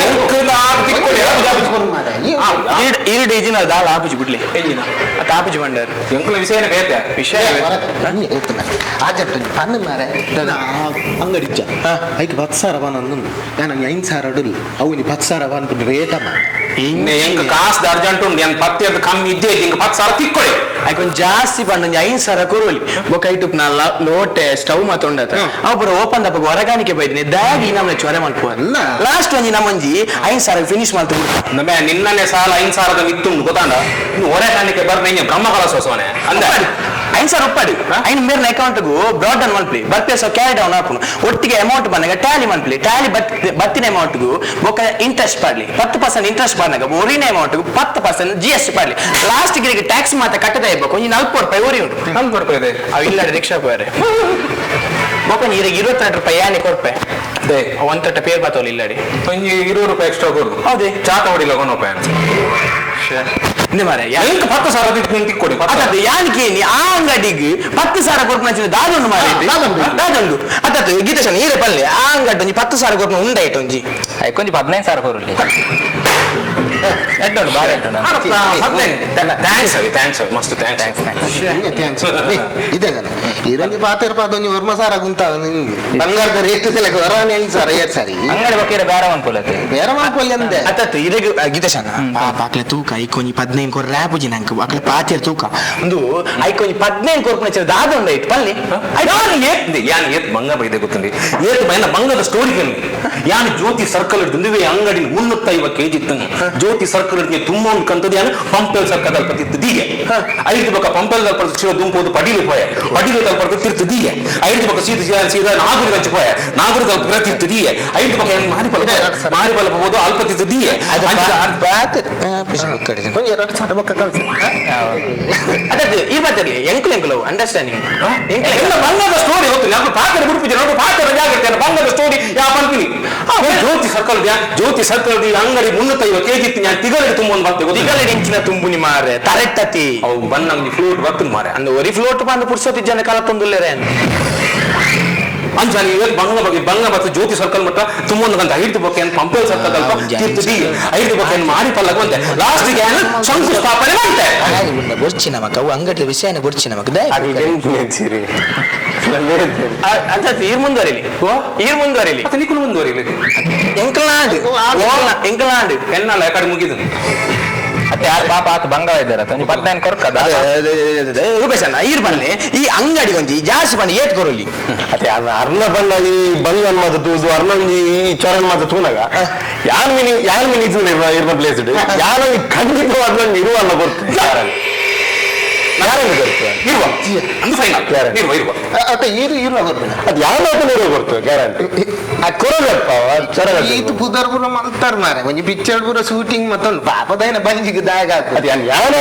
S1: ಈರುಡು ಇಜಿನ ದಾಲ ಆಪುಜಿ ಬಿಡ್ಲಿ ಅತ್ತ ಆಪುಜಿ ಬಂಡಾರ.
S4: ಎಂಕುಲ ವಿಷಯನೇ ಬೇತೆ.
S1: ವಿಷಯ.
S7: ಪನ್ను ಮಾರೆ ಅಂಗಡಿ ಇಜ್ಜ ಐಕ್ 10,000 ಬಾನ್ ಅಂದು ನಾನು 5,000 ಅಡುಲ್ ಅವು ನೀ 10,000 ಬಾನ್ ರೇಟ ಮಾರ.
S8: ಎಂಕ್ ಕಾಸ್ ಅರ್ಜೆಂಟ್ ಉಂಡು, ಏನ್ ಪತ್ತಿ ಅದು ಕಮ್ಮಿ ಇದ್ದೇ ಇಂಕ್ 10,000 ತಿಕ್ಕೊಳ್ಳಿ.
S1: ಐಕೊಂದು ಜಾಸ್ತಿ ಪಂಡ ಒಂಜಿ 5,000 ಕೊರುವಲಿ ಬೊಕ ಐಟುಪ್ ನಾ ಲೋಟೆ ಸ್ಟವ್ ಮಾತೊಂಡತ ಅವು ಪೂರ ಓಪನ್ ದಪ್ಪ ಹೊರಗಾಣಿಕೆ ಬೈದಿನಿ ದಾಗಿ ನಮ್ಮನೆ ಚೊರೆ ಮಲ್ಪುವ.
S7: ಅಲ್ಲ.
S1: ಲಾಸ್ಟ್ ಒಂಜಿ ನಮ್ಮೊಂಜಿ 5,000 ಫಿನಿಶ್ ಮಲ್ತು ಬಿಡ್ತ.
S8: ನಮ್ಮೆ ನಿನ್ನನೆ ಸಾಲ 5,000ದ ಮಿತ್ತುಂಡು ಗೊತ್ತಾಂಡ, ಇನ್ನು ಹೊರೆ ಕಾಣಿಕೆ ಬರ್ನ ಇಂಜೆ ಬ್ರಹ್ಮ ಕಲಸೋಸವನೆ ಅಂದ.
S1: 5,000 ಉಪ್ಪಾಡು ಐನ್ ಮೇರ್ನ ಅಕೌಂಟ್ಗೂ ಬ್ರಾಡ್ ಡೌನ್ ಮಲ್ಪಲಿ ಬರ್ಪೆ so carry down ಹಾಪುನು ಒಟ್ಟಿಗೆ ಅಮೌಂಟ್ ಬಂದಾಗ ಟ್ಯಾಲಿ ಮಲ್ಪಲಿ ಟ್ಯಾಲಿ ಬತ್ತಿನ ಅಮೌಂಟ್ಗೂ ಬೊಕ ಇಂಟ್ರೆಸ್ಟ್ ಪಾಡ್ಲಿ 10% ಇಂಟ್ರೆಸ್ಟ್ ಬಂದಾಗ ಒರಿನ ಅಮೌಂಟ್ಗೂ 10% G S T ಪಾಡ್ಲಿ last ಗಿರಿಗೆ tax ಮಾತ್ರ ಕಟ್ಟದ ಇರ್ಬೇಕು ಒಂಜಿ 40 ರೂಪಾಯಿ ಒರಿ ಉಂಟು.
S8: 40 ರೂಪಾಯಿ ಇದೆ.
S1: ಅವು ಇಲ್ಲ ರಿಕ್ಷಾ ಪೋರೆ ಬೊಕ ನೀರಿಗೆ 22 ರೂಪಾಯಿ ಯಾನೆ ಕೊಡ್ಪೆ ಒಂದ್ ತೊಟ್ಟ ಪೇರ್ ಬಾತೋಲ್ ಇಲ್ಲಡಿ.
S8: ಒಂಜಿ 20 ರೂಪಾಯಿ ಎಕ್ಸ್ಟ್ರಾ ಕೊಡು.
S1: ಹೌದೇ?
S8: ಚಾಕ ಹೊಡಿಲ್ಲ ಕೊನೋಪಾಯ.
S1: ಇಂದೆ ಮಾರೆ
S8: ಎಂಕ್ 10,000 ತಿಕ್ಕೊಡಿ.
S1: ಅತ್ತತ್ತು ಯಾನಿಗೆ ನೀ ಆ ಅಂಗಡಿಗೆ 10,000 ಕೊರ್ಪುನ ದಾದೊಂಡು ಮಾರೆ ದಾದೊಂಡು ಅತ್ತತ್ತು ಗೀತೇಶನ್ ಈರೆ ಪಲ್ಲೆ ಆ ಅಂಗಡಿ ಒಂಜಿ 10,000 ಕೊರ್ಪುನ ಉಂಡಾಯ್ತು ಒಂಜಿ.
S4: ಐಕೊಂಜಿ 15,000 ಕೊರುಲಿ ಎಡ್ಡೋಡು ಬಾರಿ ಎಡ್ಡೋಡು.
S8: Thanks ಅವಿ, thanks ಅವಿ, ಮಸ್ತ್ thanks.
S4: Thanks thanks.
S7: ಇದೆ ಇದೊಂದು ಪಾತ್ರ ಪಾದೊಂಜಿ ವರ್ಮ ಸಾರ ಗುಂತ ಬಂಗಾರದ ರೇಟ್ ಸೆಲೆಕ್ ವರಾನೆ 5,000 ಏರ್ ಸರಿ.
S4: ಅಂಗಡಿ ಬಕ್ಕೀರೆ ಬೇರೆ ಮನ್ಪುಲತೆ.
S7: ಬೇರೆ ಮಾಪೊಲಿ ಅಂದೆ.
S1: ಅತ್ತತ್ತು ಇರೆಗ್ ಗೀತೇಶನ ಪಾಪ ಅಕ್ಲೆ ತೂಕ ಐಕೊಂಜಿ 15 ಕೊರ್ ರ್ಯಾಪುಜಿ ನಂಕ್ ಅಕ್ಲೆ ಪಾತಿಯರ್ ತೂಕ ಒಂದು ಐಕೊಂಜಿ 15 ಕೊರ್ಪುನ ದಾದೊಂಡಾಯ್ತು ಪಲ್ಲೆ.
S8: ಯಾನ್ ಏತ್ ಯಾನ್ ಏತ್ ಬಂಗ ಬೈದೆ ಗೊತ್ತುಂಡಿ ಏತ್ ಬೈನ ಬಂಗದ ಸ್ಟೋರಿ ಕೇಳಿ ಯಾನ್ ಜ್ಯೋತಿ ಸರ್ಕಲ್ ಹಿಡ್ದು ಅಂಗಡಿ 350 ಕೆಜಿ ಇತ್ತು ಜ್ಯೋತಿ ಸರ್ಕಲ್ ಹಿಡ್ದು ತುಂಬ ಒಂದು ಕಂತದ್ದು ಯಾನ್ ಪಂಪೆಲ್ ಸರ್ಕಲ್ ಅಲ್ಪ ತಿತ್ತು ದೀಗೆ ಐದು ಬಕ್ಕ ಪಂಪೆಲ್ ಅಲ್ಪ ಶಿವ ದುಂಪೋದು ಪಡೀಲು ಪೋಯ ಪಡೀಲು ತಲ್ಪ ತಿರ್ತು ದೀಗೆ ಐದು ಬಕ್ಕ ಸೀದ ಸೀದಾ ಸೀದಾ ನಾಗರಿ ಹಂಚು ಪೋಯ ನಾಗರಿ ತಲ್ಪ ತಿರ್ತು ದೀಗೆ ಐದು ಬಕ್ಕ ಮಾರಿಪಲ ಮಾರಿಪಲ ಹೋದು ಅಲ್ಪ ತಿತ್ತು ದೀಗೆ
S7: ಒಂಜಿ 2,000 ಬೊಕ್ಕ ಕಳ್ಸಿ.
S1: ಅತ್ತತ್ತು ಈ ಮಾತಾಡ್ಲಿ ಎಂಕುಲು ಎಂಕುಲು ಅಂಡರ್ಸ್ಟ್ಯಾಂಡಿಂಗ್.
S8: ಎಲ್ಲ ಬಂಗದ ಸ್ಟೋರಿ ಗೊತ್ತು ನಮ್ಮ ಪಾತ್ರ ಬಿಡ್ಪಿದ್ದೆ ನೋಡು ಪಾತ್ರ ಜಾಗ್ರತೆ ಬಂಗದ ಸ್ಟೋರಿ ಯಾ ಪನ್ಪಿನಿ ಜ್ಯೋತಿ ಸರ್ಕಲ್ ಜ್ಯೋತಿ ಸರ್ಕಲ್ ಅಂಗಡಿ 350 ಕೆಜಿ ಇತ್ತು ನಾನು ತಿಗಲಿಗೆ ತುಂಬ ಒಂದು ಬರ್ತೆ ಗೊತ್ತಿಲ್ಲ.
S1: ತಿಗಲೆ ಇಂಚಿನ ತುಂಬುನಿ ಮಾರೆ ತರೆಟ್ಟತಿ.
S8: ಅವು ಬನ್ನಂಗಿ ಫ್ಲೂಟ್ ಬರ್ತದೆ ಮಾರೆ.
S1: ಅಂದು ಒರಿ ಫ್ಲೋಟ್ ಬಂದು ಪುರ್ಸೊತ್ತಿ ಜನ ಕಾಲ ತೊಂದುಲ್ಲೇರೆ.
S8: ಅಂಚಾನೆ ಇವತ್ತು ಬಂಗ ಬಗ್ಗೆ ಬಂಗ ಮತ್ತು ಜ್ಯೋತಿ ಸರ್ಕಲ್ ಮಟ್ಟ ತುಂಬ ಒಂದು ಗಂಟೆ ಐದು ಬೊಕ್ಕೆ ಪಂಪೆಲ್ ಸರ್ಕಲ್ ಅಲ್ಪ ತೀರ್ತು the ಐದು ಬೊಕ್ಕೆ ಮಾರಿ ಪಲ್ಲಕ್ ಬಂತೆ ಲಾಸ್ಟ್ಗೆ ಏನು ಶಂಕುಸ್ಥಾಪನೆ ಮಾಡ್ತೆ.
S7: ಬೊರ್ಚಿ ನಮಕ್ ಅವು ಅಂಗಡಿ ವಿಷಯನ ಬೊರ್ಚಿ ನಮಕ್
S2: ಸರಿ.
S1: ಅತ್ತತ್ತು ಈರ್ ಮುಂದುವರಿಲಿ ಈರ್ ಮುಂದುವರಿಲಿ.
S8: ಮತ್ತೆ ನಿಕ್ಕುಲು ಮುಂದುವರಿಲಿ.
S1: ಎಂಕಲ್ನಾಡ್ ಎಂಕಲ್ನಾಡ್
S8: ಎನ್ನಲ್ಲ ಕಡೆ ಮುಗಿದು.
S4: ಅತ್ತೆ ಯಾರು ಪಾಪ ಆತ ಬಂಗ ಇದ್ದಾರೆ ಒಂಜಿ 15 ಕೊರ್ಕದ.
S1: ರೂಪೇಶ್ ಅಣ್ಣ ಈರ್ ಬನ್ನಿ ಈ ಅಂಗಡಿ ಒಂಜಿ ಜಾಸ್ತಿ ಬನ್ನಿ ಏತ್ ಕೊರಲಿ.
S2: ಅತ್ತೆ ಅರ್ನ ಬಣ್ಣ ಈ ಬಂಗನ್ ಮಾತ ತೂದು ಅರ್ನ ಒಂಜಿ ಈ ಚೊರನ್ ಮಾತ ತೂನಾಗ ಯಾನ್ ಮಿನಿ ಯಾನ್ ಮಿನಿ ತೂನ ಇರ್ನ ಪ್ಲೇಸ್ ಇಡು ಯಾನ ಖಂಡಿತವಾದ ಇರುವಲ್ಲ ಗೊತ್ತು ಯಾರನ್ನು ಯಾರನ್ನು ಗೊತ್ತು
S8: ಇರುವ ಅಂದು ಫೈನಲ್ ಇರುವ ಇರುವ.
S7: ಅತ್ತ ಈರು ಇರುವ ಬರ್ಬೇಡ.
S2: ಅದು ಯಾವ ಇರುವ ಗೊತ್ತು ಗ್ಯಾರಂಟಿ ಆ ಕೊರಗಪ್ಪ ಚೊರಗಪ್ಪ
S7: ಈತ ಪುದರ್ ಪೂರ ಮಲ್ತಾರ್ ಮಾರೆ ಒಂಜಿ ಪಿಕ್ಚರ್ ಪೂರ ಶೂಟಿಂಗ್ ಮತ್ತೊಂದು ಪಾಪದೈನ ಬಂಜಿಗೆ ದಾಗ
S2: ಅದು ಯಾನ್ ಯಾನ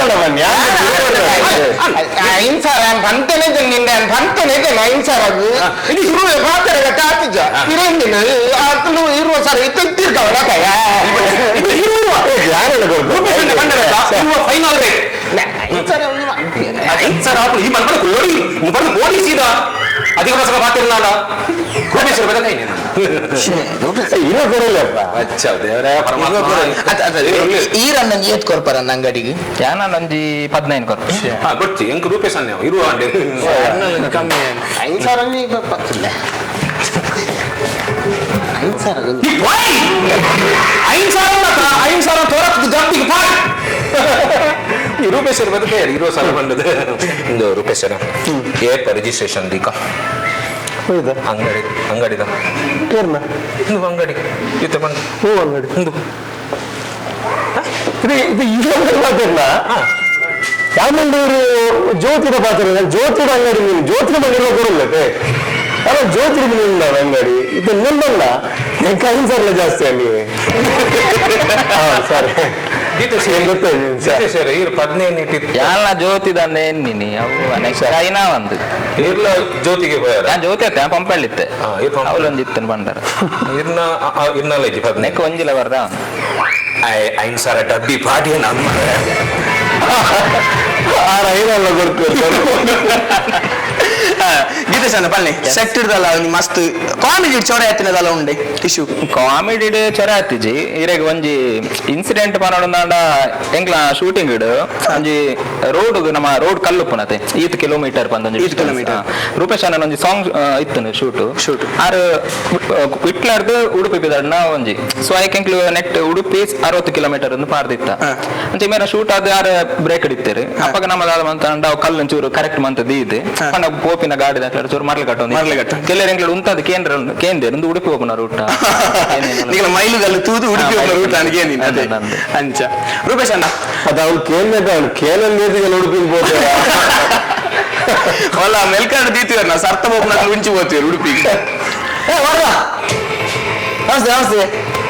S7: 5,000 ಪಂತನೆ ನಿಂದೆ ಪಂತನೆ 5,000 ಇದು ಇರುವ ಪಾತ್ರ ಕಾತಿಜ ಇರಂಗಿಲ್ಲ ಆತನು ಇರುವ ಸರ್ ಇತ್ತ ತಿರ್ಗವಳ
S2: ಯಾರೆಲ್ಲ ಗೊತ್ತು
S8: ಫೈನಲ್ ರೇಟ್
S7: 5,000
S8: 5,000 ಹಾಕು ಈ ಮನ್ಪಡ ಕುಲ್ಲೋಡಿ ಬಂದು ಪೊಲೀಸ್ ಇದ ಅಧಿಕ ಪ್ರಸಂಗ ಬಾತಿರ್ನಾಡ ರೂಪೇಶ್ವರ ಬೆದಕೈ
S2: ಇರೋ ಕೊರಲ್ಲಪ್ಪ.
S8: ಅಚ್ಚ ದೇವರೇ ಪರಮಾತ್ಮ.
S1: ಈ ರನ್ನ ಏತ್ ಕೊರ್ಪರ ಅಂಗಡಿಗೆ?
S4: ಯಾನ ಒಂಜಿ 15 ಕೊರ್ಪ.
S8: ಹಾ ಗೊತ್ತಿ ಎಂಕ್ ರೂಪೇಶ್ ಅಣ್ಣ ಇರುವ ಅಂಡೆ
S1: ಕಮ್ಮಿ.
S7: 5,000 ಪತ್ತಿಲ್ಲ 5,000.
S8: 5,000 5,000 ತೋರಕ್ ಜಂಪಿಗೆ ಪಾಡ್. ಈ ರೂಪೇಶ್ವರ ಬದಕೆ ಇರುವ ಸಾಲ ಬಂದದ್ದು ಇಂದು ರೂಪೇಶ್ವರ ಏಪ ರಿಜಿಸ್ಟ್ರೇಷನ್ ದೀಕ ಅಂಗಡಿ ಅಂಗಡಿದ ಇಂದು ಅಂಗಡಿ ಇತ್ತ ಬಂದು
S2: ಹೂ ಅಂಗಡಿ
S8: ಇಂದು
S2: ಇದು ಇದು ಈ ಅಂಗಡಿ ಮಾತಾಡ್ಲ ಯಾಮಂಡೂರು ಜ್ಯೋತಿರ ಪಾತ್ರ ಜ್ಯೋತಿರ ಅಂಗಡಿ ನೀನು ಜ್ಯೋತಿರ ಬಂದಿರೋ ಕೊರಲ್ಲತೆ ಅಲ್ಲ ಜ್ಯೋತಿರ ನಿಲ್ಲ ಅಂಗಡಿ ಇದು ನಿಲ್ಲಲ್ಲ 5,000 ಜಾಸ್ತಿ ಅಲ್ಲಿ. ಹಾ ಸರಿ
S8: ಗೀತೇಶ್ವರ ಇರು 15 ಇಟ್ಟಿತ್ತು.
S4: ಯಾಲ ಜ್ಯೋತಿ ದಂದೆ ಎನ್ನಿನಿ ಅವು ನೆಕ್ಸ್ಟ್ ಐನಾ ಒಂದು
S8: ಇರ್ಲ ಜ್ಯೋತಿಗೆ ಹೋಯಾರ
S4: ಯಾನ್ ಜ್ಯೋತಿ ಅತ್ತೆ ಪಂಪಳ್ಳಿತ್ತೆ ಅವಳೊಂದು ಇತ್ತನು ಬಂಡಾರ
S8: ಇರ್ನ ಇರ್ನಲ್ಲ ಇಜ್ಜಿ 15
S4: ನೆಕ್ ಒಂಜಿಲ ಬರ್ದ
S8: 5,000 ಡಬ್ಬಿ ಪಾಡಿ ನಮ್ಮ
S2: ಆರ ಐನಲ್ಲ ಕೊಡ್ತೀವಿ.
S1: ಗೀತೇಶ್ ಅಣ್ಣ ಬನ್ನಿ ಸೆಟ್ ಇಡ್ದಲ್ಲ ಮಸ್ತ್ ಕಾಮಿಡಿ ಚೊರೆ ಆಯ್ತಿನದಲ್ಲ ಉಂಡೆ ಟಿಶ್ಯೂ
S4: ಕಾಮಿಡಿ ಚೊರೆ ಆತಿಜಿ ಇರೆಗ್ ಒಂಜಿ ಇನ್ಸಿಡೆಂಟ್ ಪನೊಡಂದಾಂಡ ಎಂಕ್ಲ ಶೂಟಿಂಗ್ ಇಡು ಒಂಜಿ ರೋಡ್ ನಮ್ಮ ರೋಡ್ ಕಲ್ಲು ಪುನತೆ ಈತ್ ಕಿಲೋಮೀಟರ್ ಪಂದೊಂಜಿ
S1: ಈತ್ ಕಿಲೋಮೀಟರ್.
S4: ರೂಪೇಶ್ ಅಣ್ಣನ ಒಂಜಿ ಸಾಂಗ್ ಇತ್ತು ಶೂಟ್
S1: ಶೂಟ್.
S4: ಆರು ವಿಟ್ಲಾರ್ದು ಉಡುಪಿ ಬಿದಡ್ನ ಒಂಜಿ ಸೊ ಐಕ್ ಎಂಕ್ಲು ನೆಟ್ ಉಡುಪಿ 60 ಕಿಲೋಮೀಟರ್ ಒಂದು ಪಾರ್ದಿತ್ತ ಅಂಚೆ ಮೇರ ಶೂಟ್ ಆದ ಆರು ಬ್ರೇಕ್ ಹಿಡಿತಾರೆ ಅಪ್ಪಗ ನಮ್ಮದಾದ ಮಂತ ಅವು ಕಲ್ಲು ಒಂಚೂರು ಕರೆಕ್ಟ್ ಮಂತ ದೀದ್ ಪಂಡ ಪೋಪಿನ ಗಾಡಿ ದಾಖಲೆ ಚೂರು ಮರಳು ಕಟ್ಟೊಂದು
S1: ಮರಳು ಕಟ್ಟೊಂದು.
S4: ಕೆಲವರು ಎಂಕ್ಲು ಉಂತಾದ ಕೇಂದ್ರ ಕೇಂದ್ರ ಒಂದು ಉಡುಪಿ ಹೋಗುನ ರೂಟ
S1: ನಿಗಳ ಮೈಲುಗಲ್ಲು ತೂದು ಉಡುಪಿ ಹೋಗುವ ರೂಟ್ ಅನಿಗೆ ನೀನು ಅದೇ ಅಂಚ ರೂಪೇಶ್ ಅಣ್ಣ
S2: ಅದು ಅವ್ನು ಕೇಳಬೇಕು ಅವ್ನು ಕೇಳಲ್ಲಿ ಉಡುಪಿಗೆ ಹೋಗ್ತಾರೆ.
S1: ಅಲ್ಲ ಮೆಲ್ಕಾಡು ದೀತಿವರ್ ನಾ ಸರ್ತ ಹೋಗ್ನ ಉಂಚಿ ಹೋಗ್ತೀವಿ ಉಡುಪಿಗೆ.
S7: ನಮಸ್ತೆ ನಮಸ್ತೆ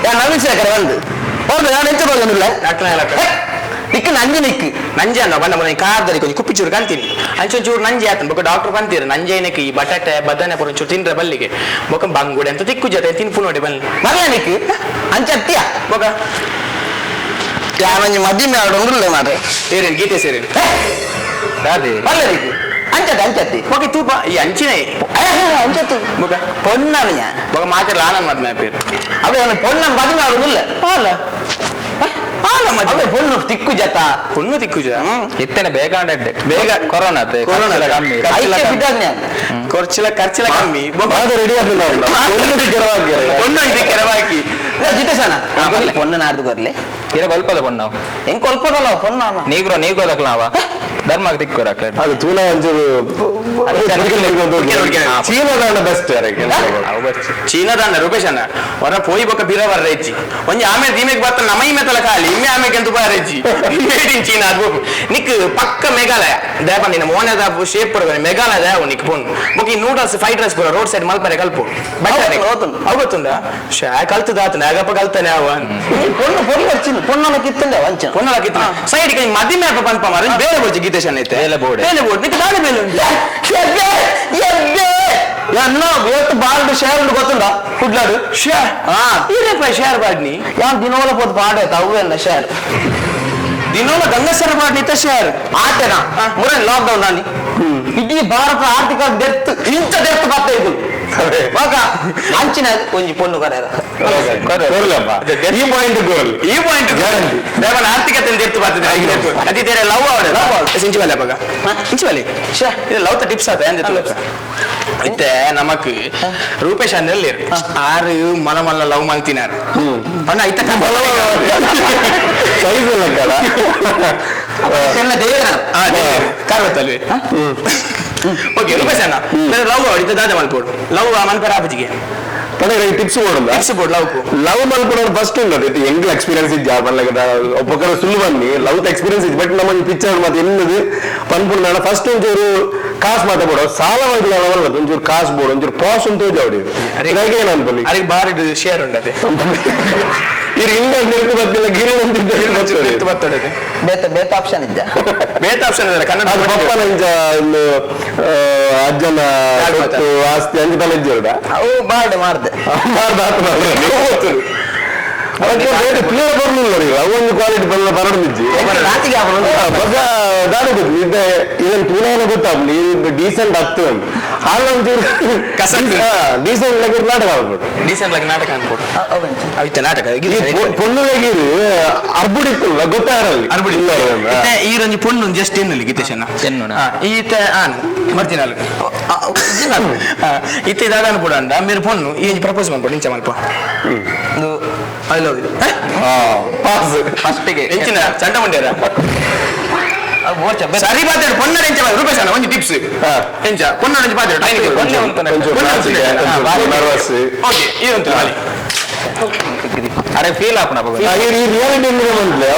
S7: ಯಾರು ನವೀನ್ ಶೇಖರ್ ಬಂದು ಹೋದ ನಾನು ಎಂತ ಬರೋದಿಲ್ಲ ನಿಕ್ಕು ನಂಜೆ ನಿಕ್ಕು
S1: ನಂಜೆ ಅನ್ನ ಬಂದ ಮನೆ ಕಾರ್ದಲ್ಲಿ ಕೊಂಚ ಕುಪ್ಪಿ ಚೂರು ಕಾಣ್ತೀನಿ ಅಂಚೊಂಚೂರು ನಂಜೆ ಆತನ ಬೊಕ್ಕ ಡಾಕ್ಟರ್ ಬಂತೀರ ನಂಜೆ ಏನಕ್ಕೆ ಈ ಬಟಾಟೆ ಬದನೆ ಪೂರ ಒಂಚೂರು ತಿಂದ್ರೆ ಬಲ್ಲಿಗೆ ಬೊಕ್ಕ ಬಂಗುಡೆ ಅಂತ ತಿಕ್ಕು ಜೊತೆ ತಿನ್ಪು ನೋಡಿ ಬನ್ನಿ
S7: ಮಗಳ ನಿಕ್ಕು ಅಂಚತ್ತಿಯ
S1: ಬೊಕ್ಕ
S7: ಯಾವಂಜಿ ಮದ್ದಿನ ಆಡೋಂಗಿಲ್ಲ ಮಾರೆ
S1: ಏರೇನು ಗೀತೆ ಸೇರೇನು
S7: ಬಲ್ಲ ನಿಕ್ಕು ಅಂಚತ್ತೆ ಅಂಚತ್ತಿ
S1: ಬೊಕ್ಕ ತೂಪ ಈ ಅಂಚಿನ
S7: ಅಂಚತ್ತು
S1: ಬೊಕ್ಕ
S7: பொண்ணான
S1: ಬೊಕ್ಕ ಮಾತ್ರ ಆನಂದ್ ಮದ್ಮೆ ಪೇರು
S7: அப்படியே அவன் பொண்ணு பதினாறு இல்ல
S1: ಆಲ ಆಲ ಮದ್ವೆ
S7: அப்படியே பொண்ணு திக்கு ஜத்தா
S1: பொண்ணು ತಿಕ್ಕು ಜ
S4: ಇತ್ತನೆ ಬೇಗ
S1: ಬೇಗ
S4: ಕೊರೋನಾ
S1: ಕೊರೋನಾ
S4: ಕಮ್ಮಿ
S7: ಐಕ್ಯ ಬಿದ್ದಾನೆ
S1: ಖರ್ಚಿಲ ಖರ್ಚಿಲ ಕಮ್ಮಿ
S2: ರೆಡಿ ಆಗ್ಲಿಲ್ಲ
S1: பொண்ணு ಇದು ಕೆರವಾಕಿ
S7: ಜಿತೇಶನ பொண்ணு ನಾಡ್ದು ಬರ್ಲಿ
S4: ಇರ ಕೊಲ್ಪದ பொண்ணು
S7: ಹೆಂಗ್ ಕೊಲ್ಪದಲ್ಲ பொண்ணு
S4: ನೀಗ್ರೋ ನೀಗ್ರೋದಕ್ಲಾವ ಧರ್ಮಕ್ಕೆ ತಿಕ್ಕೋರಾಕ್ಲೆ
S2: ಅದು ತೂಲ ಒಂಚೂರು ಚೀನಾದ ಬೆಸ್ಟ್.
S1: ಚೀನಾದ ರೂಪೇಶ್ ಅಣ್ಣ ಹೊರ ಪೋಯಿ ಬೊಕ್ಕ ಬಿರ ಬರ್ರ ಹೆಚ್ಚಿ ಒಂಜಿ ಆಮೇಲೆ ದೀಮೆಗ್ ಬರ್ತ ನಮ್ಮ ಇಮ್ಮೆ ತಲ ಖಾಲಿ ಇಮ್ಮೆ ಆಮೇಲೆ ಎಂತ ಬಾರ ಹೆಚ್ಚಿ ಮೇಡ್ ಇನ್ ಚೀನಾ ಅದು ನಿಕ್ ಪಕ್ಕ ಮೇಘಾಲಯ ದೇಪ ನಿನ್ನ ಮೋನದ ಶೇಪ್ ಪಡ್ಬೇಕು ಮೇಘಾಲಯ ದೇವ ನಿಕ್ ಪೋನ್ ಬೊಕ್ಕ ಈ ನೂಡಲ್ಸ್ ಫ್ರೈಡ್ ರೈಸ್ ಪೂರ ರೋಡ್ ಸೈಡ್ ಮಲ್ಪರೆ ಕಲ್ಪು ಅವು ಗೊತ್ತುಂಡ ಶಾ ಕಲ್ತದ ಆತನ ಆಗಪ್ಪ ಕಲ್ತಾನೆ ಅವ
S7: பொண்ணு பொண்ணு வச்சு பொண்ணு ಕಿತ್ತಂಡೆ ವಂಚ
S1: பொண்ணு ಕಿತ್ತ ಸೈಡ್ ಗೆ ಮದಿಮೆ ಅಪ್ಪ ಪನ್ಪ ಮಾರ ಬೇರೆ ಬೋರ್ಡ್ ಗೀತೇಶ್ ಅಣ್ಣ ಐತೆ
S4: ಬೇಲೆ ಬೋರ್ಡ್.
S1: ಬೇಲೆ ಬೋರ್ಡ್ ನಿಕ್ ದಾಡೆ ಬೇಲೆ ಉಂಟು
S7: ಎನ್ನೋ ಇವತ್ತು ಬಾಲ್ಡು ಶೇರ್ ಉಂಡು ಗೊತ್ತುಂಡ ಕುಡ್ಲಾಡು
S1: ಶೇರ್
S7: ಹಾ
S1: ಇರಪ್ಪ ಶೇರ್ ಬಾಡ್ನಿ
S7: ಯಾನ್ ದಿನೋಲ ಪೋದು ಪಾಡ ಅವೆಲ್ಲ ಶೇರ್
S1: ದಿನೋಲ ಗಂಗಸರ ಬಾಡ್ನಿ ಶೇರ್
S7: ಆತೇನಾ ಮುರನ್ ಲಾಕ್ ಡೌನ್ ನಾನಿ ಇಡೀ ಭಾರತ ಆರ್ಥಿಕ ಡೆತ್ ಇಂಥ ಡೆತ್ ಬರ್ತಾ ಇದ್ದು ಬಾಕ ಅಂಚಿನ ಒಂಜಿ ಪೊಣ್ಣು ಕರೆಯರ
S2: ಈ ಪಾಯಿಂಟ್ ಗೋಲ್
S1: ಈ ಪಾಯಿಂಟ್ ದೇವನ ಆರ್ಥಿಕತೆ ಎತ್ತು ಬರ್ತದೆ ಅತಿ ತೇರೆ ಲವ್ ಅವಡೆ ಲವ್ ಇಂಚುವಲೆ ಬಗ ಇಂಚುವಲೆ ಇದು ಲವ್ ಟಿಪ್ಸ್ ಆತ ಎಂದ ಇತ್ತೆ ನಮಕ್ ರೂಪೇಶ್ ಅನ್ನಲ್ಲಿ ಆರು ಮಲ ಮಲ್ಲ ಲವ್ ಮಲ್ತಿನಾರು ಪಂಡ ಇತ್ತ
S2: ಸೈಜ್ ಇಲ್ಲ
S7: ಎಲ್ಲ ದೇವರ
S1: ಕಾರ್ವತ್ತಲ್ವೇ ಓಕೆ ರೂಪೇಶ್ ಅಣ್ಣ ಲವ್ ಅವಡಿತ ದಾದ ಮಲ್ಪೋಡು ಲವ್ ಮನ್ಪರ ಆಪಜಿಗೆ
S2: ಟಿಪ್ಸ್ ಕೊಡುದ
S1: ಟಿಪ್ಸ್ ಬೋರ್ಡ್ ಲವ್
S2: ಲವ್ ಮಲ್ಪಡೋದು ಫಸ್ಟ್ ಉಂಟು ಇದು ಎಂಗ್ಲ ಎಕ್ಸ್ಪೀರಿಯನ್ಸ್ ಇಜ್ಜಾ ಪನ್ಲಕ ಒಬ್ಬೊಕ್ಕರ ಸುಳ್ಳು ಬನ್ನಿ ಲವ್ ಎಕ್ಸ್ಪೀರಿಯನ್ಸ್ ಇಜ್ಜಿ ಬಟ್ ನಮ್ಮ ಪಿಕ್ಚರ್ ಮತ್ತೆ ಎನ್ನದು ಪನ್ಪುಂಡ ಫಸ್ಟ್ ಒಂಚೂರು ಕಾಸು ಮಾತ ಬೋಡು ಸಾಲ ಮಾಡಿದ ಒಂಚೂರು ಕಾಸು ಬೋಡು ಒಂಚೂರು ಪಾಸ್ ಉಂಟು ಅವಡಿ ಏನು ಅನ್ಪಲ್ಲಿ
S1: ಅದಕ್ಕೆ ಬಾರಿ ಶೇರ್ ಉಂಡದೆ
S2: ಇರು ಹಿಂಗ ನಿಲ್ಕು ಬತ್ತಿಲ್ಲ ಗಿರಿ
S1: ನಿಲ್ಕು ಬರ್ತದೆ
S7: ಬೇತ ಬೇತ ಆಪ್ಷನ್ ಇದ್ದ
S1: ಬೇತ ಆಪ್ಷನ್ ಇದೆ ಕನ್ನಡ
S2: ಅದು ಪಪ್ಪನ ಇಂಚ ಒಂದು ಅಜ್ಜನ ಸೊತ್ತು ಆಸ್ತಿ ಅಂಚ ತಲೆ ಇಜ್ಜಿರುಡ
S7: ಅವು ಬಾರ್ಡ್ ಮಾಡ್ದೆ
S2: ಮಾಡ್ದ ಆತು ಮಾಡ್ದೆ. ಅದಕ್ಕೆ ರೇಟ್ ಕ್ಲಿಯರ್ ಬರ್ಲಿಲ್ಲ ರೀ ಅವೊಂದು ಕ್ವಾಲಿಟಿ ಬರಲ್ಲ ಬರಡಿಜ್ಜಿ
S7: ರಾತಿಗೆ
S2: ಬಗ ದಾದ ಗೊತ್ತು ಇದ್ದೆ ಇದನ್ನ ತೂನಾನ ಗೊತ್ತಾಗ್ಲಿ ಇದು ಡೀಸೆಂಟ್ ಆಗ್ತದೆ ಆಗ ಒಂಚೂರು ಡೀಸೆಂಟ್ ಲೆಕ್ಕ ನಾಟಕ ಆಗ್ಬಿಟ್ಟು
S1: ಡೀಸೆಂಟ್ ಆಗಿ ನಾಟಕ ಅನ್ಕೊಡು ಅವಿತ್ತ ನಾಟಕ
S2: ಪೊಣ್ಣು ಅರ್ಬುಡಿ ಇತ್ತಲ್ಲ ಗೊತ್ತಾಗಲ್ಲ
S1: ಅರ್ಬುಡಿ
S2: ಇಲ್ಲ
S1: ಈ ರಂಜಿ ಪೊಣ್ಣು ಜಸ್ಟ್ ಎನ್ನುಲಿ ಗೀತೇಶನ
S4: ಎನ್ನುನ?
S1: ಈತ ಆನ್ ಮರ್ತಿನ ಇತ್ತೆ ದಾದ ಅನ್ಪುಡ ಅಂಡ ಮೇರೆ ಪೊಣ್ಣು ಈ ಪ್ರಪೋಸ್ ಮಾಡ್ಕೊಡು ಇಂಚ ಮಲ್ಪ I love you
S2: pass
S4: ಫಸ್ಟಿಗೆ
S1: ಎಂಚಿನ ಚಂಡ ಮುಂಡ್ಯಾರ ಸರಿ ಬಾತಾಡು ಪೊನ್ನಡ ಎಂಚ ರೂಪೇಶ್ ಅಣ್ಣ ಒಂಜಿ ಟಿಪ್ಸ್ ಎಂಚ ಪೊನ್ನಡ ಒಂಜಿ ಬಾತಾಡು
S2: ನರ್ವಸ್
S1: ಓಕೆ ಈ ಒಂದು ಬಾಲಿ
S4: ಅರೆ ಫೀಲ್ ಆಪುನ
S2: ಈ ರಿಯಾಲಿಟಿ ಬಂದ್ಲೆ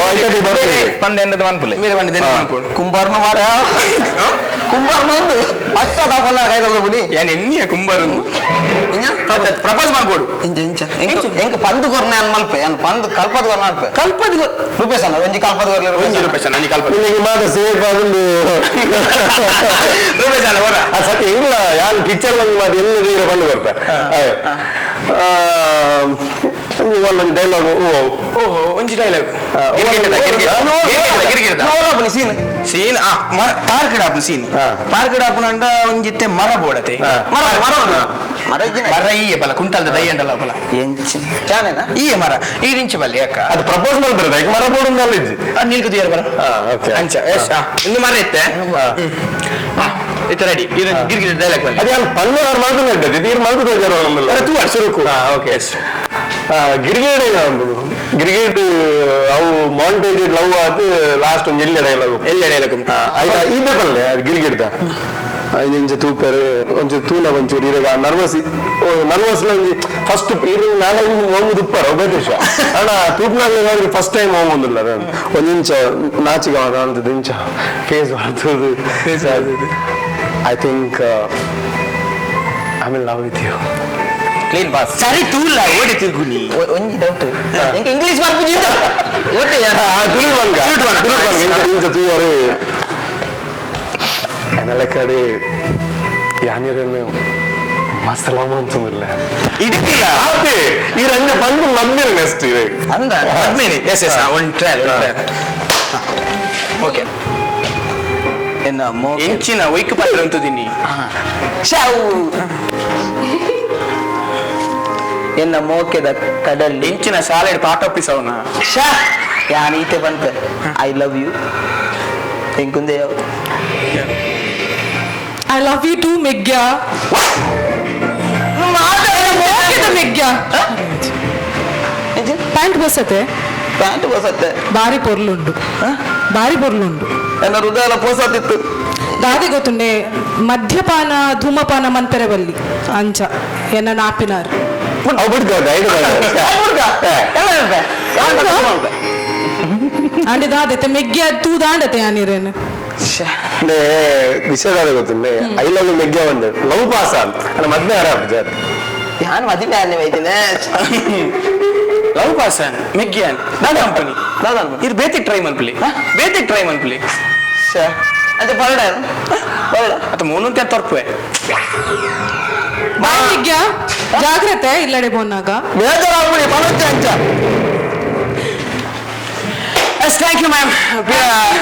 S2: ಬರ್ತದೆ
S4: ಪಂದ ಎನ್ನದು ಮನ್ಪುಲೆ
S1: ಮೇರೆ ಬಂದಿದ್ದೇನೆ ಅನ್ಕೊಡು
S7: ಕುಂಬಾರ್ನ ಮಾರ ಕುಂಬಾರ್ನ ಒಂದು ಅಷ್ಟ ದಾಖಲ ಕೈಗೊಳ್ಳ ಬುಡಿ
S1: ಯಾನ್ ಎನ್ನಿಯ ಕುಂಬಾರು ಪ್ರಪೋಸ್ ಮಾಡ್ಕೊಡು
S7: ಇಂಚ ಇಂಚ ಎಂಕ್ ಎಂಕ್ ಪಂದು ಕೊರ್ನೆ ಅನ್ ಮಲ್ಪೆ ಅನ್ ಪಂದು ಕಲ್ಪದ ಕೊರ್ನ ಅನ್ಪೆ ಕಲ್ಪದ ರೂಪೇಶ್ ಅಣ್ಣ ಒಂಜಿ ಕಲ್ಪದ ಕೊರ್ಲೆ
S1: ಒಂಜಿ ರೂಪೇಶ್ ಅಣ್ಣ ಒಂಜಿ ಕಲ್ಪ
S2: ನಿಮಗೆ ಮಾತ್ರ ಸೇಫ್ ಆಗೊಂದು
S1: ರೂಪೇಶ್ ಅಣ್ಣ ಹೊರ
S2: ಆ ಸತ್ಯ ಇಲ್ಲ ಯಾರು ಪಿಕ್ಚರ್ ಬಂದು ಮಾತು ಎಲ್ಲಿ ತೀರ ಬಂದು ಬರ್ತಾರೆ ಒಂದೊಂದು ಡೈಲಾಗ್
S1: ಓಹೋ ಒಂಜಿ ಡೈಲಾಗ್
S7: ಸೀನ್
S1: ಸೀನ್ ಪಾರ್ಕ್ ಡಾಪು ಸೀನ್ ಪಾರ್ಕ್ ಡಾಪುನ ಅಂಡ ಒಂಜಿತ್ತೆ ಮರ ಬೋಡತೆ
S7: ಮರ ಮರ ಮರ ಇದ್ದೀನ
S1: ಮರ ಈಯೆ ಬಲ ಕುಂಟಲ್ದ ದಯ್ಯಂಡಲ ಬಲ
S7: ಎಂಚಿ ಚಾನೇನಾ
S1: ಈಯೆ ಮರ ಈ ರಿಂಚಿ ಬಲ್ಲಿ ಅಕ್ಕ
S2: ಅದು ಪ್ರಪೋಸ್ ಮಾಡ್ತಾರೆ ಯಾಕೆ ಮರ ಬೋರ್ಡ್ ಅಲ್ಲಿ ಇಜ್ಜಿ
S1: ನಿಲ್ಕು ತೀರ ಬಲ
S2: ಓಕೆ
S1: ಅಂಚ ಎಸ್ ಇಂದು ಮರ ಇತ್ತೆ ಇತ್ತೆ ರೆಡಿ ಇದು ಗಿರ್ಗಿರಿ ಡೈಲಾಗ್ ಬಲ್ಲಿ
S2: ಅದೇ ಅಲ್ಲಿ ಪಲ್ಲೆ ಅವ್ರು ಮಾಡ್ಕೊಂಡು ಇದ್ದು ನೀರು ಮಾಡ್ಕೊಂಡು
S1: ತೂವ ಸುರುಕು
S2: ಓಕೆ ಗಿರಿಗೇಡ್ ಗಿರಿಗೇಡ್ ಅವು ಮಾಂಟೇಜ್ ಲವ್ ಆದ್ ಲಾಸ್ಟ್ ಒಂದು ಎಲ್ಲಿ ಡೈಲಾಗ್
S1: ಎಲ್ಲಿ ಡೈಲಾಗ್
S2: ಆಯ್ತಾ ಇದೆ ಪಲ್ಲೆ ಅದು ಗಿರಿಗಿಡ್ದ ಇಂಚ ತೂಪೆರ್ ಒಂಚೂರು ತೂನ ಒಂಚೂರು ಇರಗ ನರ್ವಸ್ ನರ್ವಸ್ ಒಂಜಿ ಫಸ್ಟ್ ಇರು ನಾಳೆ ಹೋಗುದು ಉಪ್ಪರ ಒಬ್ಬ ವಿಷಯ ಅಣ್ಣ ತೂಪ್ನಾಗ ಫಸ್ಟ್ ಟೈಮ್ ಹೋಗುದಿಲ್ಲ ಒಂದ್ ಇಂಚ ನಾಚಿಗೆ ಅಂತದ್ದು ಇಂಚ ಫೇಸ್ ಮಾಡ್ತದೆ face I think I will love with you
S4: clean pass
S1: ಸರಿ ತೂಲ ಓಡಿ ತಿರುಗುನಿ
S7: ಒಂಜಿ ಡೌಟ್ ಎಂಕ್ ಇಂಗ್ಲಿಷ್ ಬರ್ಪುಜಿ ಓಕೆ
S2: ತುಳುವಂಗ ತುಳುವಂಗ ಇಂಚ ತೂವರು ಎನ್ನೆಲ್ಲ ಕಡೆ ಯಾನಿರನ್ನು ಮಸ್ತ್ ಲವ್ ಅಂತಂದಿಲ್ಲ
S1: ಇಡಕ್ಕಿಲ್ಲ
S2: ಆತೆ ಈ ರಂಗ ಬಂದು ನಂಬಿರ ನೆಕ್ಸ್ಟ್ ಇದೆ
S7: ಅಂದ
S1: ಹದಿನೈದು ಎಸ್ ಎಸ್ ಒಂದು ಟ್ರಯಲ್ ಓಕೆ
S7: ಎನ್ನ ಮೋ
S1: ಎಂಚಿನ ಒಯ್ಕು ಪಾತ್ರ ಅಂತದೀನಿ
S7: ಶಾವು ಎನ್ನ ಮೋಕೆದ ಕಡಲ್ಲಿ
S1: ಎಂಚಿನ ಶಾಲೆ ಪಾಠ ಒಪ್ಪಿಸವನ
S7: ಶಾ ಯಾನ್ ಈತೆ ಬಂತೆ I love you ಎಂಕುಂದೆ
S3: I love you to ಮೆಗ್ಯಾ ಮೋಕೆದ ಮೆಗ್ಯಾ ಪ್ಯಾಂಟ್ ಬಸತೆ
S7: ಪ್ಯಾಂಟ್ ಬಸತ್ತೆ
S3: ಬಾರಿ ಪೊರ್ಲುಂಡು ಬಾರಿ ಪೊರ್ಲುಂಡು
S7: ಎನ್ನ ಹೃದಯ ಪೋಸತ್ತಿತ್ತು
S3: ದಾದಿ ಗೊತ್ತುಂಡೆ ಮದ್ಯಪಾನ ಧೂಮಪಾನ ಮಂತೆರೆ ಬಲ್ಲಿ ಅಂಚ ಎನ್ನ ನಾಪಿನಾರ್
S2: ಅವು ಬಿಡ್ಕ ಗೈಡ್
S3: ಅಂಡೆ ದಾದತೆ ಮೆಗ್ಯ ತೂ ದಾಂಡತೆ ಆನಿರೇನು
S2: ವಿಷಯ ಗೊತ್ತುಂಡೆ I love you ಮೆಗ್ಯ ಒಂದು ಲವ್ ಪಾಸ್ ಅಂತ ಅಲ್ಲ ಮದ್ವೆ ಆರಾಮ ಜಾತಿ
S7: ಯಾನ್ ಮದುವೆ ಆನೆ ವೈದಿನ
S1: ಲವ್ ಪಾಸನ್ ಮೆಗ್ಯಾನ್ ದಾದ ಕಂಪನಿ
S7: ದಾದ
S1: ಇದು ಬೇತಿಕ್ ಟ್ರೈ ಮನ್ಪುಲಿ ಬೇತಿಕ್ ಟ್ರೈ ಮನ್ಪುಲಿ
S7: ಶಾ ಅಂಚೆ ಪರಡ ಪರಡ
S1: ಅತ್ತ ಮೂನಂತೆ ತರ್ಪುವೆ
S3: ಬಾಯ್ ಮೆಗ್ಯ ಜಾಗ್ರತೆ ಇಲ್ಲಡೆ ಬೋನಾಗ
S7: ಬೇಜಾರಾಗ್ಬಿಡಿ ಪರೊಚ್ಚೆ ಅಂಚ
S1: yes thank you ma'am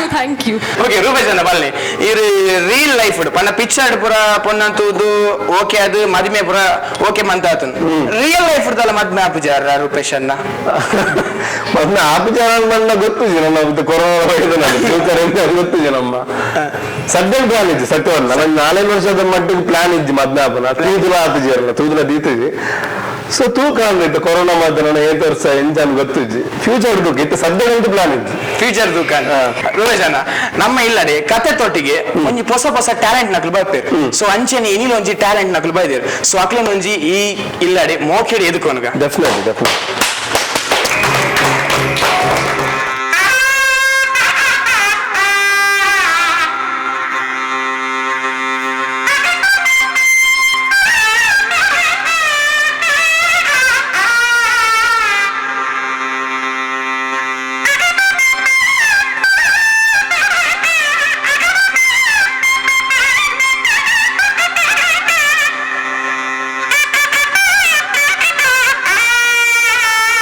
S3: thank you
S1: okay Rupesh ಅಣ್ಣ ಬಲ್ಲೆ ಈ ರೀಲ್ ಲೈಫ್ ಪಂಡ ಪಿಕ್ಚರ್ ಪುರ ಪೊನ್ನಂತೂದು ಓಕೆ ಅದು ಮದ್ಮೆ ಪುರ ಓಕೆ ಮಂತ ಆತನು ರಿಯಲ್ ಲೈಫ್ ದಲ್ಲ ಮದ್ಮೆ ಆಪುಜಾರ ರೂಪೇಶ್ ಅಣ್ಣ
S2: ಮೊದ್ಲು ಆಪುಜಾರ ನನ್ನ ಗೊತ್ತಿದೆ ನಮ್ಮ ಕೊರೋನಾ ಫ್ಯೂಚರ್ ಅಂತ ಗೊತ್ತಿದೆ ನಮ್ಮ ಸದ್ಯಕ್ಕೆ ಪ್ಲಾನ್ ಇತ್ತು ಸತ್ಯವಲ್ಲ ನನ್ನ ನಾಲ್ಕು ವರ್ಷದ ಮಟ್ಟಿಗೆ ಪ್ಲಾನ್ ಇದ್ದು ಮದ್ನ ಆಪನ ತೂದುಲ ಆಪುಜಾರಲ್ಲ ತೂದುಲ ದೀತುಜಿ ಸೊ ತೂಕ ಅಂದಿತ್ತು ಕೊರೋನಾ ಮಾತ್ರ ನನ್ನ ಏತ್ ವರ್ಷ ಎಂತ ಗೊತ್ತಿಜ್ಜಿ ಫ್ಯೂಚರ್ ತೂಕ ಇತ್ತು ಸದ್ಯಕ್ಕಂತೂ ಪ್ಲಾನ್ ಇತ್ತು
S1: ಫ್ಯೂಚರ್ ದುಕಾನ್ ರೂಪೇಶ್ ಅಣ್ಣ ನಮ್ಮ ಇಲ್ಲಡೆ ಕತೆ ತೊಟ್ಟಿಗೆ ಒಂಜಿ ಹೊಸ ಹೊಸ ಟ್ಯಾಲೆಂಟ್ ನಕಲು ಬರ್ಪೇರು ಸೊ ಅಂಚೆನೆ ಇನಿಲ್ ಒಂಜಿ ಟ್ಯಾಲೆಂಟ್ ನಕಲು ಬೈದೇರು ಸೊ ಅಕ್ಲೇನ್ ಒಂಜಿ ಈ ಇಲ್ಲಡೆ ಮೋಖೆಡ್ ಎದುಕೋನುಗ
S2: ಡೆಫಿನೆಟ್ಲಿ ಡೆಫಿನೆಟ್ಲಿ
S9: Ah!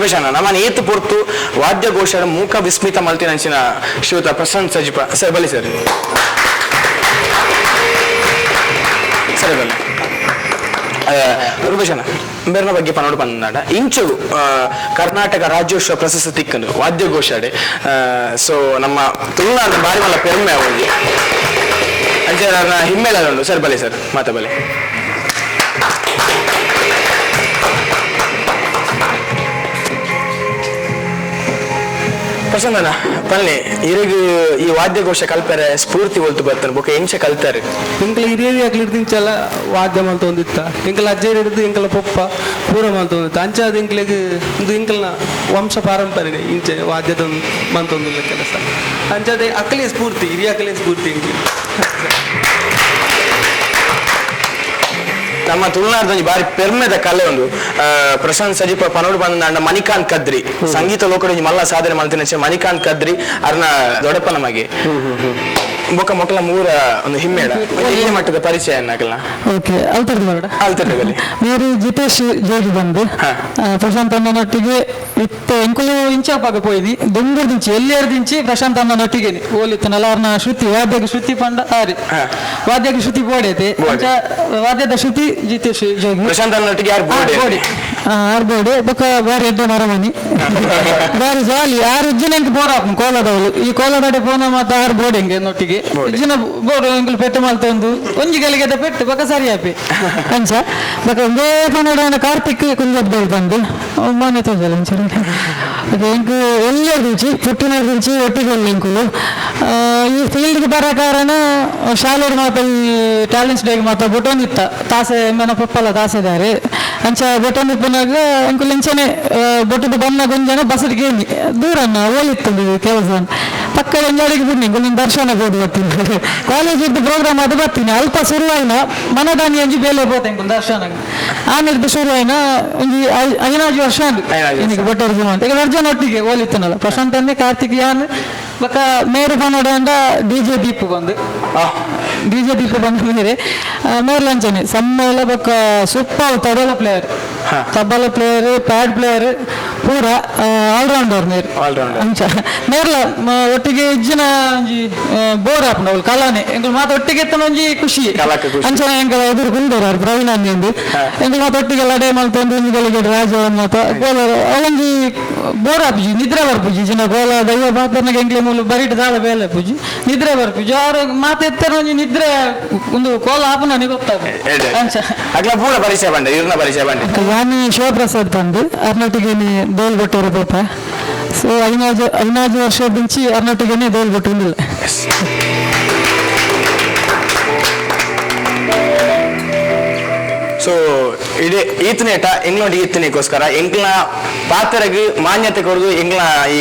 S1: ರೂಪೇಶಣ್ಣ ನಮ್ಮ ಏತು ಪೊರ್ತು ವಾದ್ಯಘೋಷರ ಮೂಕ ವಿಸ್ಮಿತ ಮಲ್ತಿನಂಚಿನ ಶ್ರೀಯುತ ಪ್ರಶಾಂತ್ ಸಜಿಪ ಸರ್ ಬಲಿ ಸರ್ ಸರಿ ಬಲಿ ರೂಪೇಶಣ್ಣ ಬೇರ್ನ ಬಗ್ಗೆ ಪನ್ನೋಡು ಬಂದಾಡ ಇಂಚುಗು ಕರ್ನಾಟಕ ರಾಜ್ಯೋತ್ಸವ ಪ್ರಶಸ್ತಿ ತಿಕ್ಕನು ವಾದ್ಯಘೋಷಡೆ ಸೊ ನಮ್ಮ ತುಳುನಾಡು ಬಾರಿ ಮಲ್ಲ ಪೆರ್ಮೆ ಅವರಿಗೆ ಅಂಚೆ ನನ್ನ ಹಿಮ್ಮೇಳ ಉಂಡು ಸರ್ ಬಲಿ ಸರ್ ಮಾತಾ ಬಲಿ ಪ್ರಸನ್ನ ಪಲ್ಲೆ ಇರಿಗು ಈ ವಾದ್ಯಘೋಷ ಕಲ್ಪರೆ ಸ್ಫೂರ್ತಿ ಒಲ್ತು ಬರ್ತಾನೆ ಬೊಕ ಎಂಚ ಕಲ್ತಾರೆ
S9: ಎಂಕಲ ಹಿರಿಯರಿ ಹಿಡ್ದಿಂಚೆಲ್ಲ ವಾದ್ಯ ಮಲ್ತೊಂದಿತ್ತ ಎಂಕಲ ಅಜ್ಜೆರ್ ಹಿಡಿದು ಎಂಕಲ ಪೊಪ್ಪ ಪೂರ ಮಲ್ತೊಂದಿತ್ತ ಅಂಚಾದ ಎಂಕ್ಲೆಗ್ ಇದು ಎಂಕಲ್ನ ವಂಶ ಪಾರಂಪರೆ ಇಂಚೆ ವಾದ್ಯದ ಮಂತೊಂದಿಲ್ಲ ಕೆಲಸ ಅಂಚಾದ ಅಕ್ಕಲೇ ಸ್ಫೂರ್ತಿ ಹಿರಿಯ ಅಕ್ಕಲೇ ಸ್ಫೂರ್ತಿ ಎಂಕ್ಲೆ.
S1: ನಮ್ಮ ತುಳುನಾಡದಲ್ಲಿ ಬಾರಿ ಪೆರ್ಮೆದ ಕಲೆ ಒಂದು ಪ್ರಶಾಂತ್ ಸಜಿಪ ಪನೋಡು ಬಂದ ಮಣಿಕಾಂತ್ ಕದ್ರಿ ಸಂಗೀತ ಲೋಕದ ಮಲ್ಲ ಸಾಧನೆ ಮಲ್ತಿನ ಮಣಿಕಾಂತ್ ಕದ್ರಿ ಅರ್ನ ದೊಡ್ಡಪ್ಪ ನಮಗೆ ಬೊಕ ಮೊಕಲ ಮೂರ ಒಂದು ಹಿಮ್ಮೇಳ ಇಲ್ಲಿ ಮಟ್ಟದ ಪರಿಚಯ ಅನ್ನಕಲ್ಲ
S10: ಓಕೆ ಅಲ್ತರ್ದು ಬರಡ
S1: ಅಲ್ತರ್ದು
S10: ಮೇರು ಜಿತೇಶ್ ಜೋಗಿ ಬಂದು ಪ್ರಶಾಂತ್ ಅಣ್ಣನೊಟ್ಟಿಗೆ ಇತ್ತ ಎಂಕುಲು ಇಂಚಾಪಾಗ ಪೋಯ್ದಿ ದಿಂಚಿ ಎಲ್ಲಿಯರ್ ದಿಂಚಿ ಪ್ರಶಾಂತ್ ಅಣ್ಣನೊಟ್ಟಿಗೆ ಓಲಿತ್ತನಲ್ಲ ಅವ್ರನ್ನ ಶ್ರುತಿ ವಾದ್ಯಕ್ಕೆ ಶ್ರುತಿ ಪಂಡ ಆರಿ ವಾದ್ಯಕ್ಕೆ ಶ್ರುತಿ ಬೋಡೈತೆ ಅಂಚ ವಾದ್ಯದ ಶ್ರುತಿ ಜಿತೇಶ್ ಜೋಗಿ
S1: ಪ್ರಶಾಂತ್ ಅಣ್ಣನೊಟ್ಟಿಗೆ ಯಾರು ಬೋಡೆ
S10: ಬೋಡಿ ಆರ್ ಬೋಡೆ ಬೊಕ ಬಾರಿ ಎಡ್ಡೆ ಮರಮನಿ ಬಾರಿ ಜಾಲಿ ಆರು ಇಜ್ಜಿನ ಬೋರ್ ಆಪುಂಡು ಕೋಲದವಳು ಈ ಕೋಲದಡೆ ಪೋನ ಮಾತ ಆರು ಬೋಡೆ ಎಂಗೆ ನೊಟ್ಟಿಗೆ ಇಜ್ಜಿನ ಬೋಡು ಎಂಕುಲು ಪೆಟ್ಟು ಮಲ್ತೊಂದು ಒಂಜಿ ಗಲಿಗೆದ ಪೆಟ್ಟು ಬೊಕ ಸರಿ ಆಪಿ ಅಂಚ ಬೊಕ ಒಂದೇ ಪನೋಡ ಕಾರ್ತಿಕ್ ಕುಂಜಬ್ಬಲ್ ಬಂದು ಮಾನ್ಯ ತೋಜಲ್ಲ ಒಂಚೂರು ಎಂಕು ಎಲ್ಲರ ರುಚಿ ಪುಟ್ಟಿನ ರುಚಿ ಒಟ್ಟಿಗೆ ಎಂಕುಲು ಈ ಫೀಲ್ಡ್ಗೆ ಬರೋ ಕಾರಣ ಶಾಲೆಡ್ ಮಾತ ಈ ಟ್ಯಾಲೆಂಟ್ಸ್ ಡೇಗೆ ಮಾತ ಬೊಟೊಂದಿತ್ತ ತಾಸೆ ಮನ ಪಪ್ಪಲ ತಾಸೆದಾರೆ ಅಂಚ ಬೊಟೊಂದಿಪ್ಪನಾಗ ಎಂಕುಲು ಇಂಚನೆ ಬೊಟ್ಟದ ಬಣ್ಣ ಗುಂಜನ ಬಸ್ಸಿಗೆ ದೂರನ್ನ ಓಲಿತ್ತು ಕೆಲಸ ಪಕ್ಕ ಒಂಜಾಡಿಗೆ ಬಿಡ್ನಿ ನಿನ್ನ ದರ್ಶನ ಬೋಡು ಬರ್ತೀನಿ ಕಾಲೇಜ್ ಇದ್ದು ಪ್ರೋಗ್ರಾಮ್ ಅದು ಬರ್ತೀನಿ ಅಲ್ಪ ಶುರುವಾಯಿನ ಮನದಾನಿ ಒಂಜಿ ಬೇಲೆ ಪೋತೆ ಎಂಕುಲು ದರ್ಶನ ಆಮೇಲೆ ಶುರುವಾಯಿನ ಒಂಜಿ ಐನಾಜಿ ವರ್ಷ ಅಂದು ಬೊಟ್ಟರು ಅಂತ ಈಗ ಅರ್ಜುನ ಒಟ್ಟಿಗೆ ಓಲಿತ್ತನಲ್ಲ ಪ್ರಶಾಂತ್ ಅಂದೆ ಕಾರ್ತಿಕ್ ಯಾನ್ ಬೊಕ ಮೇರು ಪನೋಡ ಅಂಡ ಡಿ ಜೆ ದೀಪು ಬಂದು ಡಿ ಜೆ ದೀಪು ಬಂದ ಮೇರೆ ಮೇರ್ಲಂಚನೆ ಸಮ್ಮೇಳ ಬೊಕ super tabla player tabla player pad player ಪೂರ ಆಲ್ರೌಂಡರ್ ಮೇರ್ ಅಂಚ ಮೇರ್ಲ ಒಟ್ಟಿಗೆ ಇಜ್ಜಿನ ಒಂಜಿ ಬೋರ್ ಆಪುಂಡು ಅವ್ಲು ಕಲಾನೆ ಎಂಕುಲು ಮಾತ ಒಟ್ಟಿಗೆ ಎತ್ತನ ಒಂಜಿ ಖುಷಿ ಅಂಚನೆ ಎಂಕಲ ಎದುರು ಕುಂದೋರು ಅವ್ರು ಪ್ರವೀಣ್ ಅಂದು ಎಂಕುಲು ಮಾತ ಒಟ್ಟಿಗೆ ಲಡೆ ಮಲ್ತೊಂದು ಒಂಜಿ ಗಳಿಗೆ ರಾಜ ಮಾತ ಗೋಲರು ಅವೊಂಜಿ ಬೋರ್ ಆಪುಜಿ ನಿದ್ರೆ ಬರ್ಪುಜಿ ಜಿನ ಗೋಲ ದೈವ ಬಾತರ್ನಾಗ ಎಂಕ್ಲೆ ಮೂಲು ಬರಿಟ್ ದಾಲ ಬೇಲೆ ಪೂಜಿ ನಿದ್ರೆ ಬರ್ಪುಜಿ ಅವ್ರು ಮಾತ ಎತ್ತರ ಒಂಜಿ ನಿದ್ರೆ ಒಂದು ಕೋಲ ಆಪುನ ಗೊತ್ತಾಗ ಅಂಚ
S1: ಅಗ್ಲ ಪೂರ ಪರಿಚಯ ಬಂಡೆ ಇರ್ನ ಪರಿಚಯ ಬಂಡೆ
S10: ಯಾನಿ ಶಿವಪ್ರಸಾದ್ ಬಂದು ಅರ್ನಾಟಿಗೆ ದೋಲ್ ಬಟ್ಟೂರು ಪಾಪ ಸೊ ಐನಾಜು ವರ್ಷ ದಿಂಚಿ ಅರ್ನಾಟಿಗೆನೆ ದೋಲ್ ಬಟ್ಟುಂದಿಲ್ಲ.
S1: ಸೊ ಇಡೀ ಈತನೇಟ ಎಂಗ್ಲೋಂಡ್ ಈತನಿಗೋಸ್ಕರ ಎಂಕ್ಲ ಪಾತ್ರಗ್ ಮಾನ್ಯತೆ ಕೊಡುದು ಎಂಗ್ಲ ಈ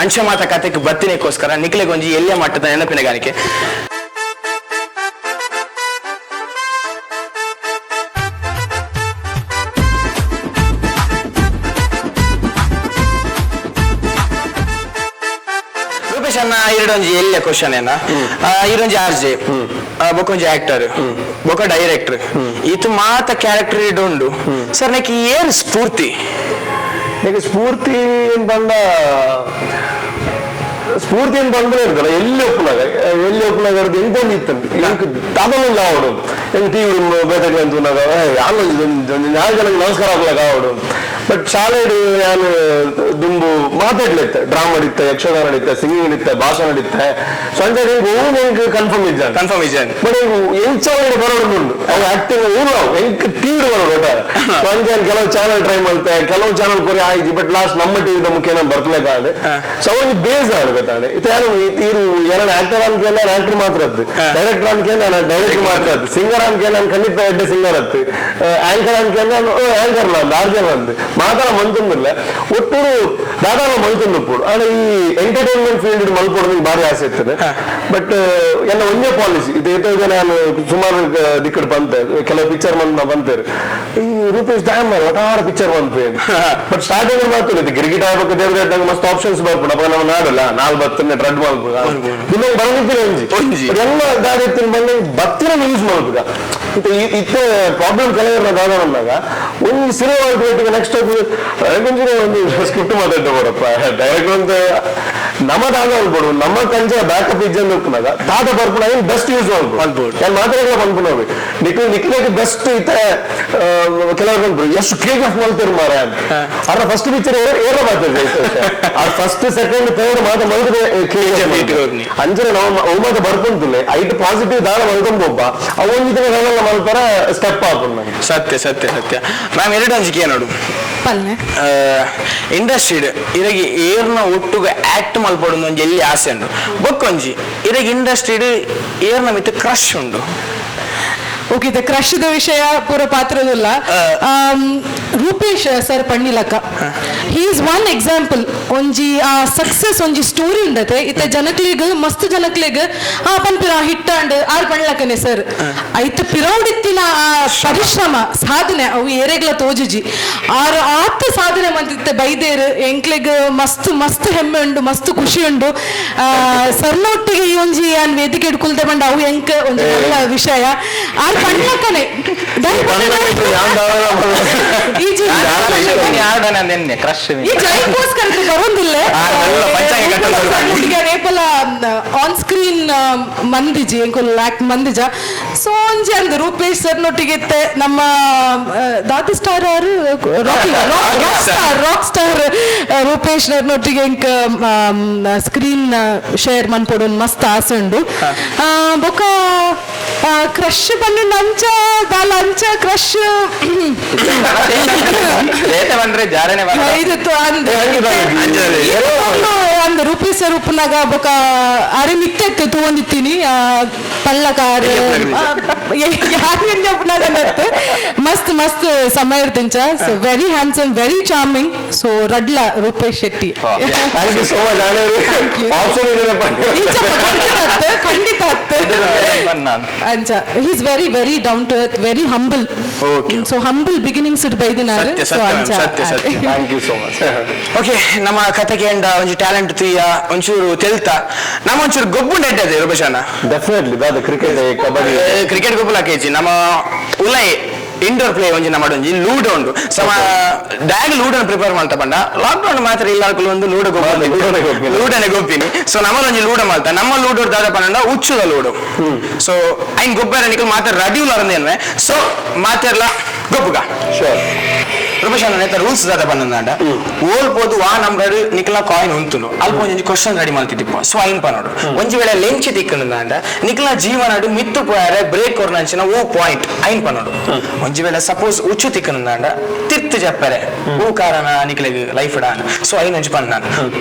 S1: ಅಂಶಮಾತ ಕತೆಗೆ ಬತ್ತಿನಕ್ಕೋಸ್ಕರ ನಿಕ್ಲೆಗೊಂಜಿ ಎಲ್ಲಿಯ ಮಟ್ಟದ ನೆನಪಿನಗಾರಿಕೆ. ರೂಪೇಶ್ ಅಣ್ಣ ಎರಡೊಂಜಿ ಎಲ್ಲಿಯ ಕ್ವಶನ್ ಏನ ಇರೊಂಜಿ ಆರ್ ಜೆ ಬೊಕೊಂಜಿ ಆಕ್ಟರ್ ಬೊಕ ಡೈರೆಕ್ಟರ್ ಈತು ಮಾತ ಕ್ಯಾರೆಕ್ಟರ್ ಇಡುಂಡು ಸರ್ ನೆಕ್ ಏನ್ ಸ್ಫೂರ್ತಿ?
S2: ನೆಕ್ ಸ್ಫೂರ್ತಿ ಏನ್ ಬಂದ ಸ್ಫೂರ್ತಿ ಏನ್ ಬಂದ್ರೆ ಇರ್ತಲ್ಲ ಎಲ್ಲಿ ಒಪ್ಪುನಾಗ ಎಲ್ಲಿ ಒಪ್ಪುನಾಗ ಎಂಕೊಂದು ಇತ್ತು ಎಂಕ್ ತದಲೊಂದು ಆವಡು ಎಂಕ್ ಟಿವಿ ಬೇಟೆ ಅಂತುನಾಗ ನಾಲ್ಕು ಜನಕ್ಕೆ ನಮಸ್ಕಾರ ಹಾಕ್ಲಾಗ ಆವಡು. ಬಟ್ ಶಾಲೆಡ್ ನಾನು ದುಂಬು ಮಾತಾಡ್ಲಿತ್ತೆ, ಡ್ರಾಮಾ ನಡೀತೆ, ಯಕ್ಷಗಾನ ನಡೀತೆ, ಸಿಂಗಿಂಗ್ ನಡೀತೆ, ಭಾಷಣ ನಡೀತೆ. ಸೊ ಅಂತ ಎಂಕ್ ಕನ್ಫರ್ಮ್ ಇದ್ದಾನೆ
S1: ಕನ್ಫರ್ಮ್ ಇದ್ದಾನೆ.
S2: ಬಟ್ ಎಂಚ ಬರೋಡು ಉಂಡು ಅವು ಆಕ್ಟಿಂಗ್ ಊರು ಎಂಕ್ ಟಿವಿ ಬರೋಡು ಸೊ ಅಂತ ಕೆಲವು ಚಾನಲ್ ಟ್ರೈ ಮಾಡ್ತೆ, ಕೆಲವು ಚಾನಲ್ ಕೊರಿ ಆಯ್ತು. ಬಟ್ ಲಾಸ್ಟ್ ನಮ್ಮ ಟಿವಿದ ಮುಖ್ಯ ಬರ್ತಲೇಕಾದೆ. ಸೊ ಅವನಿಗೆ ಬೇಜಾರು ಗೊತ್ತಾನೆ ಇತ್ತು ಯಾರು ಇರು ಎರಡು ಆಕ್ಟರ್ ಅನ್ಕೆ ನಾನು ಆಕ್ಟರ್ ಮಾತ್ರ ಅದ್ದು, ಡೈರೆಕ್ಟರ್ ಅನ್ಕೆ ನಾನು ಡೈರೆಕ್ಟರ್ ಮಾತ್ರ ಅದ್ದು, ಸಿಂಗರ್ ಅನ್ಕೆ ನಾನು ಖಂಡಿತ ಎಡ್ಡೆ ಸಿಂಗರ್ ಅತ್ತು, ಆಂಕರ್ ಅನ್ಕೆ ನಾನು ಆಂಕರ್ ನಂದು ಆರ್ಜನ್ ಅಂದು ಮಾತಾಡ ಮಂತೊಂದಿಲ್ಲ ಒಟ್ಟೂರು ದಾದಾನ ಮಲ್ತೊಂದುಪ್ಪುಡು. ಆಂಡ ಈ ಎಂಟರ್ಟೈನ್ಮೆಂಟ್ ಫೀಲ್ಡ್ ಮಲ್ಪೊಡು ಭಾರಿ ಆಸೆ ಇರ್ತದೆ. ಬಟ್ ಎಲ್ಲ ಒಂದೇ ಪಾಲಿಸಿ ಇದು ಏತೋ ನಾನು ಸುಮಾರು ದಿಕ್ಕಡ್ ಬಂತೆ, ಕೆಲವು ಪಿಕ್ಚರ್ ಮಂದ ಬಂತೇರು ಈ ರೂಪೇಶ್ ಡ್ಯಾಮ್ ಒಟಾರ ಪಿಕ್ಚರ್ ಬಂತು. ಬಟ್ ಸ್ಟಾರ್ಟಿಂಗ್ ಮಾತ್ರ ಗಿರಿಗಿಟ ಆಗ್ಬೇಕು ದೇವ್ರ ಮಸ್ತ್ ಆಪ್ಷನ್ಸ್ ಬರ್ಪುಂಡು. ಅಪ್ಪ ನಾವು ನಾಡಲ್ಲ ನಾಲ್ ಬತ್ತನೆ ಡ್ರಡ್ ಮಾಡ್ಬೋದು ಇನ್ನೊಂದು ಬರಲಿದ್ದೀರ ಒಂಜಿ ಎಲ್ಲ ದಾರಿ ಬಂದು ಬತ್ತಿನ ಯೂಸ್ ಮಾಡ್ಬೇಕ. ಇತ್ತೆ ಪ್ರಾಬ್ಲಮ್ ಕೆಲವರು ದಾದ ಬಂದಾಗ ಒಂದು ಸಿನಿಮಾ ನೆಕ್ಸ್ಟ್ ಒಂದು ಸ್ಕ್ರಿಪ್ಟ್ ಮಾತಾಡ್ತಾ ಬೋಡಪ್ಪ ಡೈರೆಕ್ಟ್ ಒಂದು ನಮ್ಮ ದಾದ ಅಲ್ಬೋಡು ನಮ್ಮ ಕಂಜ ಬ್ಯಾಕಪ್ ಇಜ್ಜಂದು ಉಪ್ಪುನಾಗ ದಾದ ಬರ್ಪುನಾಗ ಬೆಸ್ಟ್ ಯೂಸ್ ಮಾಡ್ಬೋದು. ನಾನು ಮಾತಾಡೋಲ್ಲ ಬಂದ್ಬಿಟ್ಟು ನಿಖಿಲ್ ನಿಖಿಲಿಗೆ ಬೆಸ್ಟ್ ಇತ್ತೆ ಕೆಲವರು ಬಂದ್ರು ಎಷ್ಟು ಕೇಕ್ ಆಫ್ ಮಾಡ್ತಾರೆ ಮಾರ ಅವ್ರ ಫಸ್ಟ್ ಪಿಕ್ಚರ್ ಏರ ಮಾತಾಡ್ತಾರೆ. ಅವ್ರ ಫಸ್ಟ್ ಸೆಕೆಂಡ್ ಥರ್ಡ್ ಮಾತ ಮಲ್ದ್ರೆ ಅಂಜನೆ ನಾವು ಅವು ಮಾತ ಬರ್ಕೊಂತಿಲ್ಲ ಐಟ್ ಪಾಸಿಟಿವ್ ದಾದ ಮಲ್ಕೊಂಡ್ ಒಬ್ಬ ಅವೊಂದು ದಿನ ಮಲ್ತಾರ ಸ್ಟೆಪ್ ಹಾಕೊಂಡು.
S1: ಸತ್ಯ ಸತ್ಯ ಸತ್ಯ ಮ್ಯಾಮ್ ಎರಡು ಅಂಜಿಕೆ ನೋಡು
S3: ಪಲ್ನೆ
S1: ಇಂಡಸ್ಟ್ರಿಡ್ ಇರಗಿ ಏರ್ನ ಒಟ್ಟುಗ ಆಕ್ಟ್ ಮಲ್ಪೊಡು ಒಂಜಿ ಎಲ್ಲಿ ಆಸೆ ಉಂಡು ಬೊಕ್ಕೊಂಜಿ ಇರಗಿ ಇಂಡಸ್ಟ್ರಿಡ್ ಏರ್ನ ಮಿತ್ ಕ್ರಶ್ ಉಂಡು.
S3: ಓಕೆ ಇದು ಕ್ರಶ್ದ ವಿಷಯ ಪೂರ ಪಾತ್ರದಿಲ್ಲ. ರೂಪೇಶ್ ಸರ್ ಪಣ್ಣಿಲಕ್ಕ he is one example. ಒಂಜಿ ಆ ಸಕ್ಸಸ್ ಒಂಜಿ ಸ್ಟೋರಿ ಉಂಡತೆ ಇತ್ತ ಜನಕ್ಲೆಗ್ ಮಸ್ತ್ ಜನಕ್ಲೆಗ್ ಆ ಪನ್ಪಿರ ಹಿಟ್ಟಾಂಡ್ ಆರ್ ಪಣ್ಲಕ್ಕನೆ ಸರ್ ಐತ ಪಿರೌಡಿತ್ತಿನ ಆ ಪರಿಶ್ರಮ ಸಾಧನೆ ಅವು ಏರೆಗ್ಲ ತೋಜುಜಿ ಆರ್ ಆತ ಸಾಧನೆ ಮಂತಿತ್ತೆ ಬೈದೇರು ಎಂಕ್ಲೆಗ್ ಮಸ್ತ್ ಮಸ್ತ್ ಹೆಮ್ಮೆ ಉಂಡು ಮಸ್ತ್ ಖುಷಿ ಉಂಡು. ಸರ್ನೊಟ್ಟಿಗೆ ಈ ಒಂಜಿ ಆನ್ ವೇದಿಕೆ ಹಿಡ್ಕೊಳ್ತೆ ಬಂಡ ಅವು ಎಂಕ್ ಒಂಜಿ ಮಲ್ಲ ವಿಷಯ ಆರ್ ಪಣ್ಲಕ್ಕನೆ ಈ ಜೈಗೋಸ್ಕರ ಬರೋದಿಲ್ಲ ಆನ್ ಸ್ಕ್ರೀನ್ ಮಂದಿಜಿ ಎಂಕುಲ್ ಆಕ್ಟ್ ಮಂದಿಜ. ಸೊ ಒಂಜಿ ಅಂದ್ ರೂಪೇಶ್ ಸರ್ ನೊಟ್ಟಿಗೆ ಇತ್ತೆ ನಮ್ಮ ದಾದಿ ಸ್ಟಾರ್ ಅವರು ರಾಕ್ ಸ್ಟಾರ್ ರೂಪೇಶ್ ನೊಟ್ಟಿಗೆ ಎಂಕ್ ಸ್ಕ್ರೀನ್ ಶೇರ್ ಮನ್ಪೊಡು ಮಸ್ತ್ ಆಸೆ ಉಂಡು. ಬೊಕ ಕ್ರಶ್ ಬಂದು ಅಂಚ ದಾಲ ಅಂಚ ಕ್ರಶ್ ಅಂದ್ ರೂಪೇಶ್ ಸರ್ ಉಪ್ಪುನಾಗ ಬೊಕ ಅರೆ ಮಿತ್ತೆತ್ತು ತೂವೊಂದಿತ್ತೀನಿ ಪಳ್ಳಕಾರ ಮಸ್ತ್ ಮಸ್ತ್ ಸಮಯ ಇರ್ತಿಂಚ. So very handsome very charming. So ರಡ್ಲ Rupesh Shetty.
S2: Thank you so much.
S3: ಖಂಡಿತ ಅಂಚ he is very very down to earth very humble. So humble beginnings it ಬೈದಿನಾರು.
S1: ಸತ್ಯ ಸತ್ಯ ಸತ್ಯ.
S2: Thank you so much.
S1: Okay ನಮ್ಮ ಕಥೆಗೆ ಅಂಡ ಒಂಜಿ ಟ್ಯಾಲೆಂಟ್ ತುಯ್ಯ ಒಂಚೂರು ತೆಲ್ತ ನಮ್ಮ ಒಂಚೂರು ಗೊಬ್ಬುಂಡ ಎಡ್ಡದೆ ರೂಪೇಶಣ್ಣ.
S2: ಡೆಫಿನೆಟ್ಲಿ ದಾದ ಕ್ರಿಕೆಟ್ ಕಬಡ್ಡಿ
S1: ಕ್ರಿಕೆಟ್ ಗೊಬ್ಬುಲ ಕೇಜಿ ನಮ್ಮ ಉಲೈ ಇಂಡೋರ್ ಪ್ಲೇ ಒಂಜಿ ನಮ್ಮ ಒಂಜಿ ಲೂಡೋ ಉಂಡು. ಸಮ ಡ್ಯಾಗ್ ಲೂಡೋನ್ ಪ್ರಿಪೇರ್ ಮಾಡ್ತಾ ಪಂಡ ಲಾಕ್ಡೌನ್ ಮಾತ್ರ ಇಲ್ಲ ಒಂದು ಲೂಡೋ ಲೂಡನೆ ಗೊಬ್ಬಿನಿ. ಸೊ ನಮ್ಮದೊಂಜಿ ಲೂಡೋ ಮಾಡ್ತಾ ನಮ್ಮ ಲೂಡೋ ದಾದ ಪಂಡ ಉಚ್ಚುದ ಲೂಡೋ. ಸೊ ಐನ್ ಗೊಬ್ಬರ ನಿಕಲ್ ಮಾತ್ರ ರೆಡಿ ಉಲ್ಲಾರಂದೇನ್ವೆ. ಸೊ ಮಾತೆರ್ಲ ಗೊಬ್ಬುಗ ರೂಪೇಶ್ ಅಣ್ಣ ನೇತ ರೂಲ್ಸ್ ದಾದ ಪನ್ನಂದಾಂಡ ಓಲ್ ಪೋದು ವಾ ನಂಬರ್ ನಿಕಲ ಕಾಯಿನ್ ಉಂತುಂಡು ಅಲ್ಪ ಒಂಜಿ ಕ್ವಶನ್ ರೆಡಿ ಮಾಡ್ತಿದ್ದಿಪ್ಪ. ಸೊ ಐನ್ ಪನೋಡು ಒಂಜಿ ವೇಳೆ ಲೆಂಚಿ ತಿಕ್ಕಂದಾಂಡ ನಿಕಲ ಜೀವನಡು ಮಿತ್ತು ಪೋಯಾರೆ ಬ್ರೇಕ್ ಕೊರ್ನಂಚಿನ ಓ ಪಾಯಿಂಟ್ ಐನ್ ಪನೋಡು. ಒಂಜಿ ವೇಳೆ ಸಪೋಸ್ ಉಚ್ಚು ತಿಕ್ಕಂದಾಂಡ ತಿರ್ತು ಜಪ್ಪರೆ ಓ ಕಾರಣ ನಿಕಲೆಗ್ ಲೈಫ್ ಡಾನ್. ಸೊ ಐನ್ ಒಂಜಿ ಪನ್ನ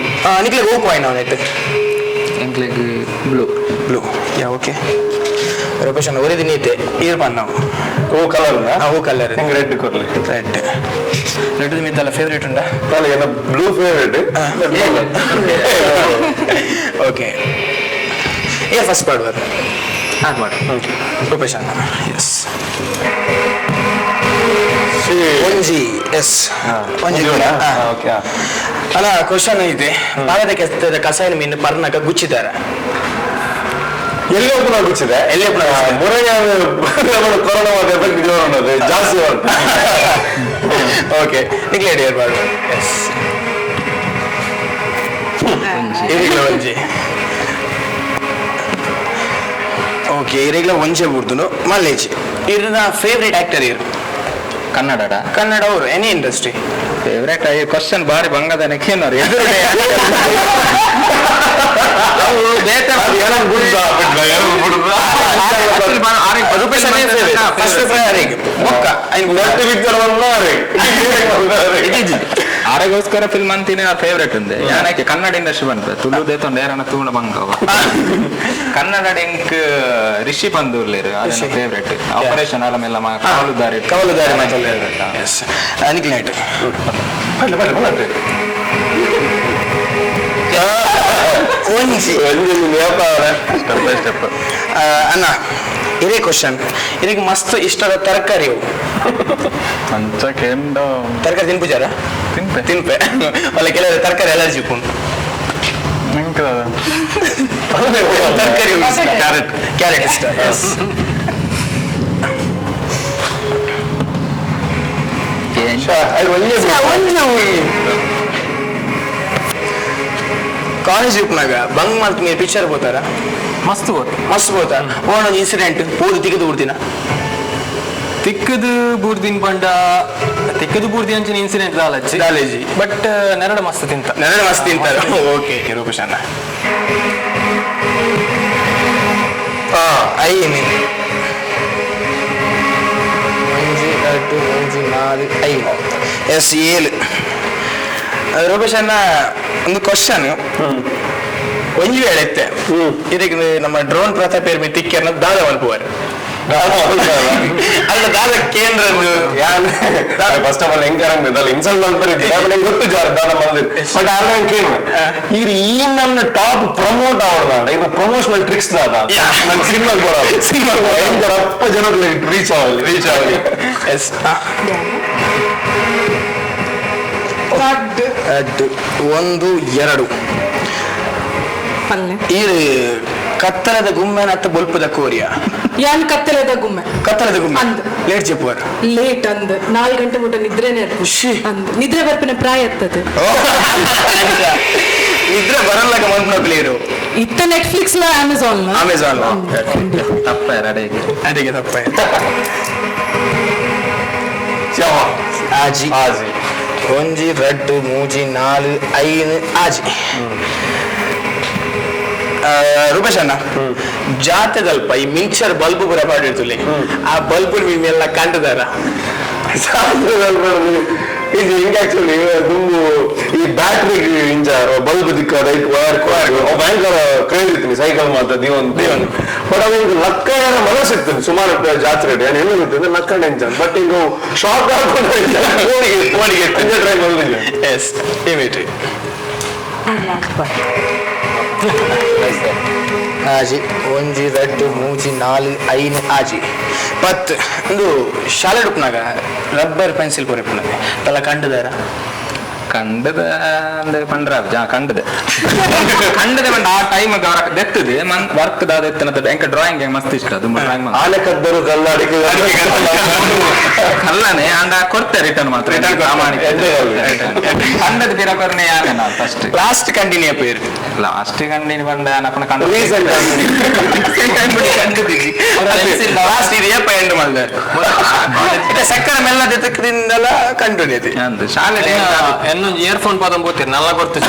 S1: ನಿಕಲೆಗ್ ಓ ಕಾಯಿನ್ ಅವನೆಟ್
S4: ಎಂಕ್ಲೆಗ್ ಬ್ಲೂ
S1: ಬ್ಲೂ ಯಾ ಓಕೆ ರೂಪೇಶ್ ಅಣ್ಣ ಒರಿದಿ ನೀತೆ ಈರ್ ಪನ್ನಾವು
S2: ಓ ಕಲರ್
S1: ಓ ಕಲರ್
S2: ರೆಡ್ ಕೊರ್ಲಿ
S1: ರೆಡ್ ರೆಡ್ ಮಿತ್ತಲ್ಲ ಫೇವ್ರೇಟ್ ಉಂಟಾ
S2: ಬ್ಲೂ ಫೇವ್ರೇಟ್.
S1: ಓಕೆ ಏ ಫಸ್ಟ್ ಪಾಡುವರು ಹಾಗೆ ಮಾಡು ರೂಪೇಶ್ ಅಣ್ಣ. ಎಸ್ ಒಂಜಿ ಎಸ್ ಒಂಜಿ
S2: ಓಕೆ
S1: ಅಲ್ಲ ಕ್ವಶನ್ ಇದೆ ಭಾರತ ಕೆಸ್ತದ ಕಸಾಯನ ಮೀನು ಪರ್ನಕ ಗುಚ್ಚಿದ್ದಾರೆ
S2: ಎಲ್ಲಿ ಒಬ್ಬ ಗುಚ್ಚಿದೆ
S1: ಎಲ್ಲಿ ಒಬ್ಬ
S2: ಮುರಗೆ ಕೊರೋನಾ ಎಫೆಕ್ಟ್ ಜಾಸ್ತಿ.
S1: ಓಕೆ ನಿಕ್ಲೇಡಿ ಏರ್ಪಾಡು ಎಸ್ ಇರಿಗ್ಲ ಒಂಜಿ ಓಕೆ ಇರಿಗ್ಲ ಒಂಜೆ ಬುಡ್ದುನು ಮಲ್ಲೇಜಿ ಇರ್ನ ಫೇವ್ರೇಟ್ ಆಕ್ಟರ್ ಇರು
S4: ಕನ್ನಡ
S1: ಕನ್ನಡ ಅವರು ಎನಿ ಇಂಡಸ್ಟ್ರಿ
S4: ಫೇವ್ರೇಟ್ ಈ ಕ್ವಶನ್ ಬಾರಿ ಬಂಗದನಕ್ಕೆ ಆರೆಗೋಸ್ಕರ ಫಿಲ್ಮ್ ಅಂತೀನಿ ಫೇವ್ರೇಟ್ ಉಂದೆ ಯಾನಕ್ಕೆ ಕನ್ನಡ ಇಂಡಸ್ಟ್ರಿ ಬಂತ ತುಳು ದೇತೊಂಡು ಏರನ ತೂಣ ಬಂಗವ ಕನ್ನಡ ಎಂಕ್ ರಿಷಿ ಬಂದೂರ್ಲೇರು ಅದನ್ನ ಫೇವ್ರೇಟ್ ಆಪರೇಷನ್ ಅಲ್ಲ ಕವಲುದಾರಿ
S1: ಕವಲುದಾರಿ ನಿಕ್ಲೇಟ್ ಒಂಜಿ
S2: ಒಂಜಿ
S1: ಅಣ್ಣ ಇದೇ ಕ್ವಶನ್ ಇದಕ್ಕೆ ಮಸ್ತ್ ಇಷ್ಟದ ತರಕಾರಿ ಅವು
S6: ಅಂಚ ಕೇಂಡ
S1: ತರಕಾರಿ ತಿನ್ಪುಜಾರ
S6: ತಿನ್ಪೆ
S1: ತಿನ್ಪೆ ಅಲ್ಲ ಕೆಲವರು ತರಕಾರಿ ಅಲರ್ಜಿ ಉಂಟು ತರಕಾರಿ ಕ್ಯಾರೆಟ್ ಕ್ಯಾರೆಟ್ ಇಷ್ಟ. ಎಸ್. ಕಾಲೇಜ್ ಉಪ್ನಾಗ ಬಂಗ್ ಮಾಡ್ತೀನಿ ಪಿಕ್ಚರ್ ಬೋತಾರ
S5: ಮಸ್ತ್ ಬೋತ
S1: ಮಸ್ತ್ ಬೋತ ಒಂದೊಂದು ಇನ್ಸಿಡೆಂಟ್ ಪೂರ್ತಿ ತಿಕ್ಕದು ಬಿಡ್ತೀನ
S5: ತಿಕ್ಕದು ಬೂರ್ದಿನ ಪಂಡ ತಿಕ್ಕದು ಬೂರ್ದಿ ಅಂಚಿನ ಇನ್ಸಿಡೆಂಟ್ ದಾಲಜ್ಜಿ
S1: ದಾಲಜ್ಜಿ.
S5: ಬಟ್ ನೆರಡ ಮಸ್ತ್ ತಿಂತ
S1: ನೆರಡು ಮಸ್ತ್ ತಿಂತಾರೆ. ಓಕೆ ರೂಪಶಾನ ಐನು 1 2 3 4 5 ಎಸ್ 7. ರೂಪೇಶ್ ಅಣ್ಣ ಒಂದು ಕ್ವಶನ್ ಒಂಜಿ ವೇಳೆ ಇತ್ತೆ ಇದಕ್ಕೆ ನಮ್ಮ ಡ್ರೋನ್ ಪ್ರತಾಪ್ ಏರ್ಮಿ ತಿಕ್ಕರ್ನ ದಾದ ಮಲ್ಪುವರು ಅಲ್ಲ ದಾದ ಕೇಂದ್ರ
S2: ಫಸ್ಟ್ ಆಫ್ ಆಲ್ ಹೆಂಗ್ ಕರಂಗ್ ಇನ್ಸಲ್ಟ್ ಮಾಡ್ತಾರೆ ಗೊತ್ತು ಜಾರ ದಾದ ಬಂದಿದ್ದು ಬಟ್ ಆದ್ರೆ ಕೇಳು ಈಗ ಈ ನನ್ನ ಟಾಪ್ ಪ್ರಮೋಟ್ ಆವಡ ಈಗ ಪ್ರಮೋಷನಲ್ ಟ್ರಿಕ್ಸ್ ದಾದ ನನ್ನ ಸಿನಿಮಾ ಬರೋದು ಸಿನಿಮಾ ಅಪ್ಪ ಜನಕ್ಕೆ ರೀಚ್ ಆಗಲಿ ರೀಚ್ ಆಗಲಿ.
S1: ಎಸ್ 1 2
S3: ಪಲ್ಲೆ
S1: ಈ ಕತ್ತಲದ ಗುಮ್ಮೆನ ಅತ್ತ ಬೊಲ್ಪದ ಕೋರಿಯ
S3: ಯಾನ್ ಕತ್ತಲದ ಗುಮ್ಮೆ
S1: ಕತ್ತಲದ ಗುಮ್ಮೆ
S3: ಅಂದ್.
S1: ಲೇಟ್ ಚೆಪ್ಪುವರು
S3: ಲೇಟ್ ಅಂದ್ 4 ಗಂಟೆ ಮುಟ್ಟ ನಿದ್ರೆನೆ ಅಂದ್ ನಿದ್ರೆ ಬರ್ಪಿನ ಪ್ರಾಯ ಎತ್ತದು
S1: ನಿದ್ರೆ ಬರಲ್ಲ ಮನ್ಪುನ ಪ್ಲೇಯರು
S3: ಇತ್ತ ನೆಟ್ಫ್ಲಿಕ್ಸ್ ಲ ಅಮೆಝಾನ್
S1: ಅಮೆಝಾನ್
S4: ತಪ್ಪ ಅಡೆಗೆ
S1: ಅಡಿಗೆ ತಪ್ಪ ಆಜಿ
S2: ಆಜಿ
S1: 1 2 3 4 5 ಆಜಿ. ರೂಪೇಶ್ ಅಣ್ಣ ಜಾತೆದಲ್ಪ ಈ ಮಿಂಚರ್ ಬಲ್ಬ್ ಪೂರ ಪಾಡಿರ್ತುಲಿ ಆ ಬಲ್ಬ್ ಎಲ್ಲ ಕಂಡದಾರ
S2: ಇದು ಹಿಂಗೆ ಆಕ್ಚುಲಿ ದುಂಬು ಈ ಬ್ಯಾಟ್ರಿ ಇಂಜ ಬಲ್ಬ್ ದಿಕ್ಕ ರೈಟ್ ವೈರ್ ಭಯಂಕರ ಕ್ರೇಜ್ ಇತ್ತು ಸೈಕಲ್ ಮಾತ್ರ ದೇವನ್ ದೇವನ್. ಬಟ್ ಅವ ಹಿಂಗೆ ಲಕ್ಕಣ ಮನಸ್ಸಿತ್ತು ಸುಮಾರು ಜಾತ್ರೆ ನಾನು ಎಲ್ಲ ಗೊತ್ತಿದೆ ಲಕ್ಕಣ ಇಂಚ ಬಟ್ ಈಗ ಶಾಕ್ ಹಾಕೊಂಡು ಫೋನಿಗೆ ಟ್ರೈ ಮಾಡಿದ್ದೆ.
S1: ಎಸ್ ಇಮಿಟ್ರಿ ಆಜಿ 1 2 3 4 5 ಆಜಿ 10. ಒಂದು ಶಾಲೆ ಉಪ್ಪನಾಗ ರಬ್ಬರ್ ಪೆನ್ಸಿಲ್ ಕೊರೆಪುನಗೆ ತಲ ಕಂಡದಾರ
S4: ಕಂಡದ ಅಂದ್ರೆ ಪಂಡ್ರ ಕಂಡದೆ ಕಂಡದೆ ಬಂದ ಆ ಟೈಮ್ ದೆತ್ತದೆ ಮನ್ ವರ್ಕ್ ದಾದ ಎತ್ತನ ಎಂಕ ಡ್ರಾಯಿಂಗ್ ಮಸ್ತ್ ಇಷ್ಟ ಅದು ಡ್ರಾಯಿಂಗ್
S2: ಆನೆ ಕದ್ದರು ಕಲ್ಲಾಡಿಕೆ
S4: ಕಲ್ಲನೆ ಅಂಡ ಕೊಡ್ತೆ ರಿಟರ್ನ್ ಮಾತ್ರ ಪ್ರಾಮಾಣಿಕ ಕಂಡದ ಪಿರ ಕೊರ್ನೆ ಯಾನೆ ನಾನು ಫಸ್ಟ್
S1: ಲಾಸ್ಟ್ ಕಂಟಿನ್ಯೂ ಪೇರು
S4: ಲಾಸ್ಟ್ ಕಂಡಿನಿ ಬಂದ ಅಪ್ಪನ ಕಂಡ
S2: ರೀಸೆಂಟ್
S1: ಲಾಸ್ಟ್ ಇದು ಏಪ ಎಂಡ್ ಮಾಡಿದೆ ಸಕ್ಕರೆ ಮೆಲ್ಲ ದೆತ್ತದಿಂದಲ ಕಂಡು
S4: ಅಂದು ಶಾಲೆ
S5: ಇನ್ನೊಂದು ಇಯರ್ಫೋನ್ ಪದ ಬೋತೀರಿ ನಲ್ಲ ಗೊತ್ತು.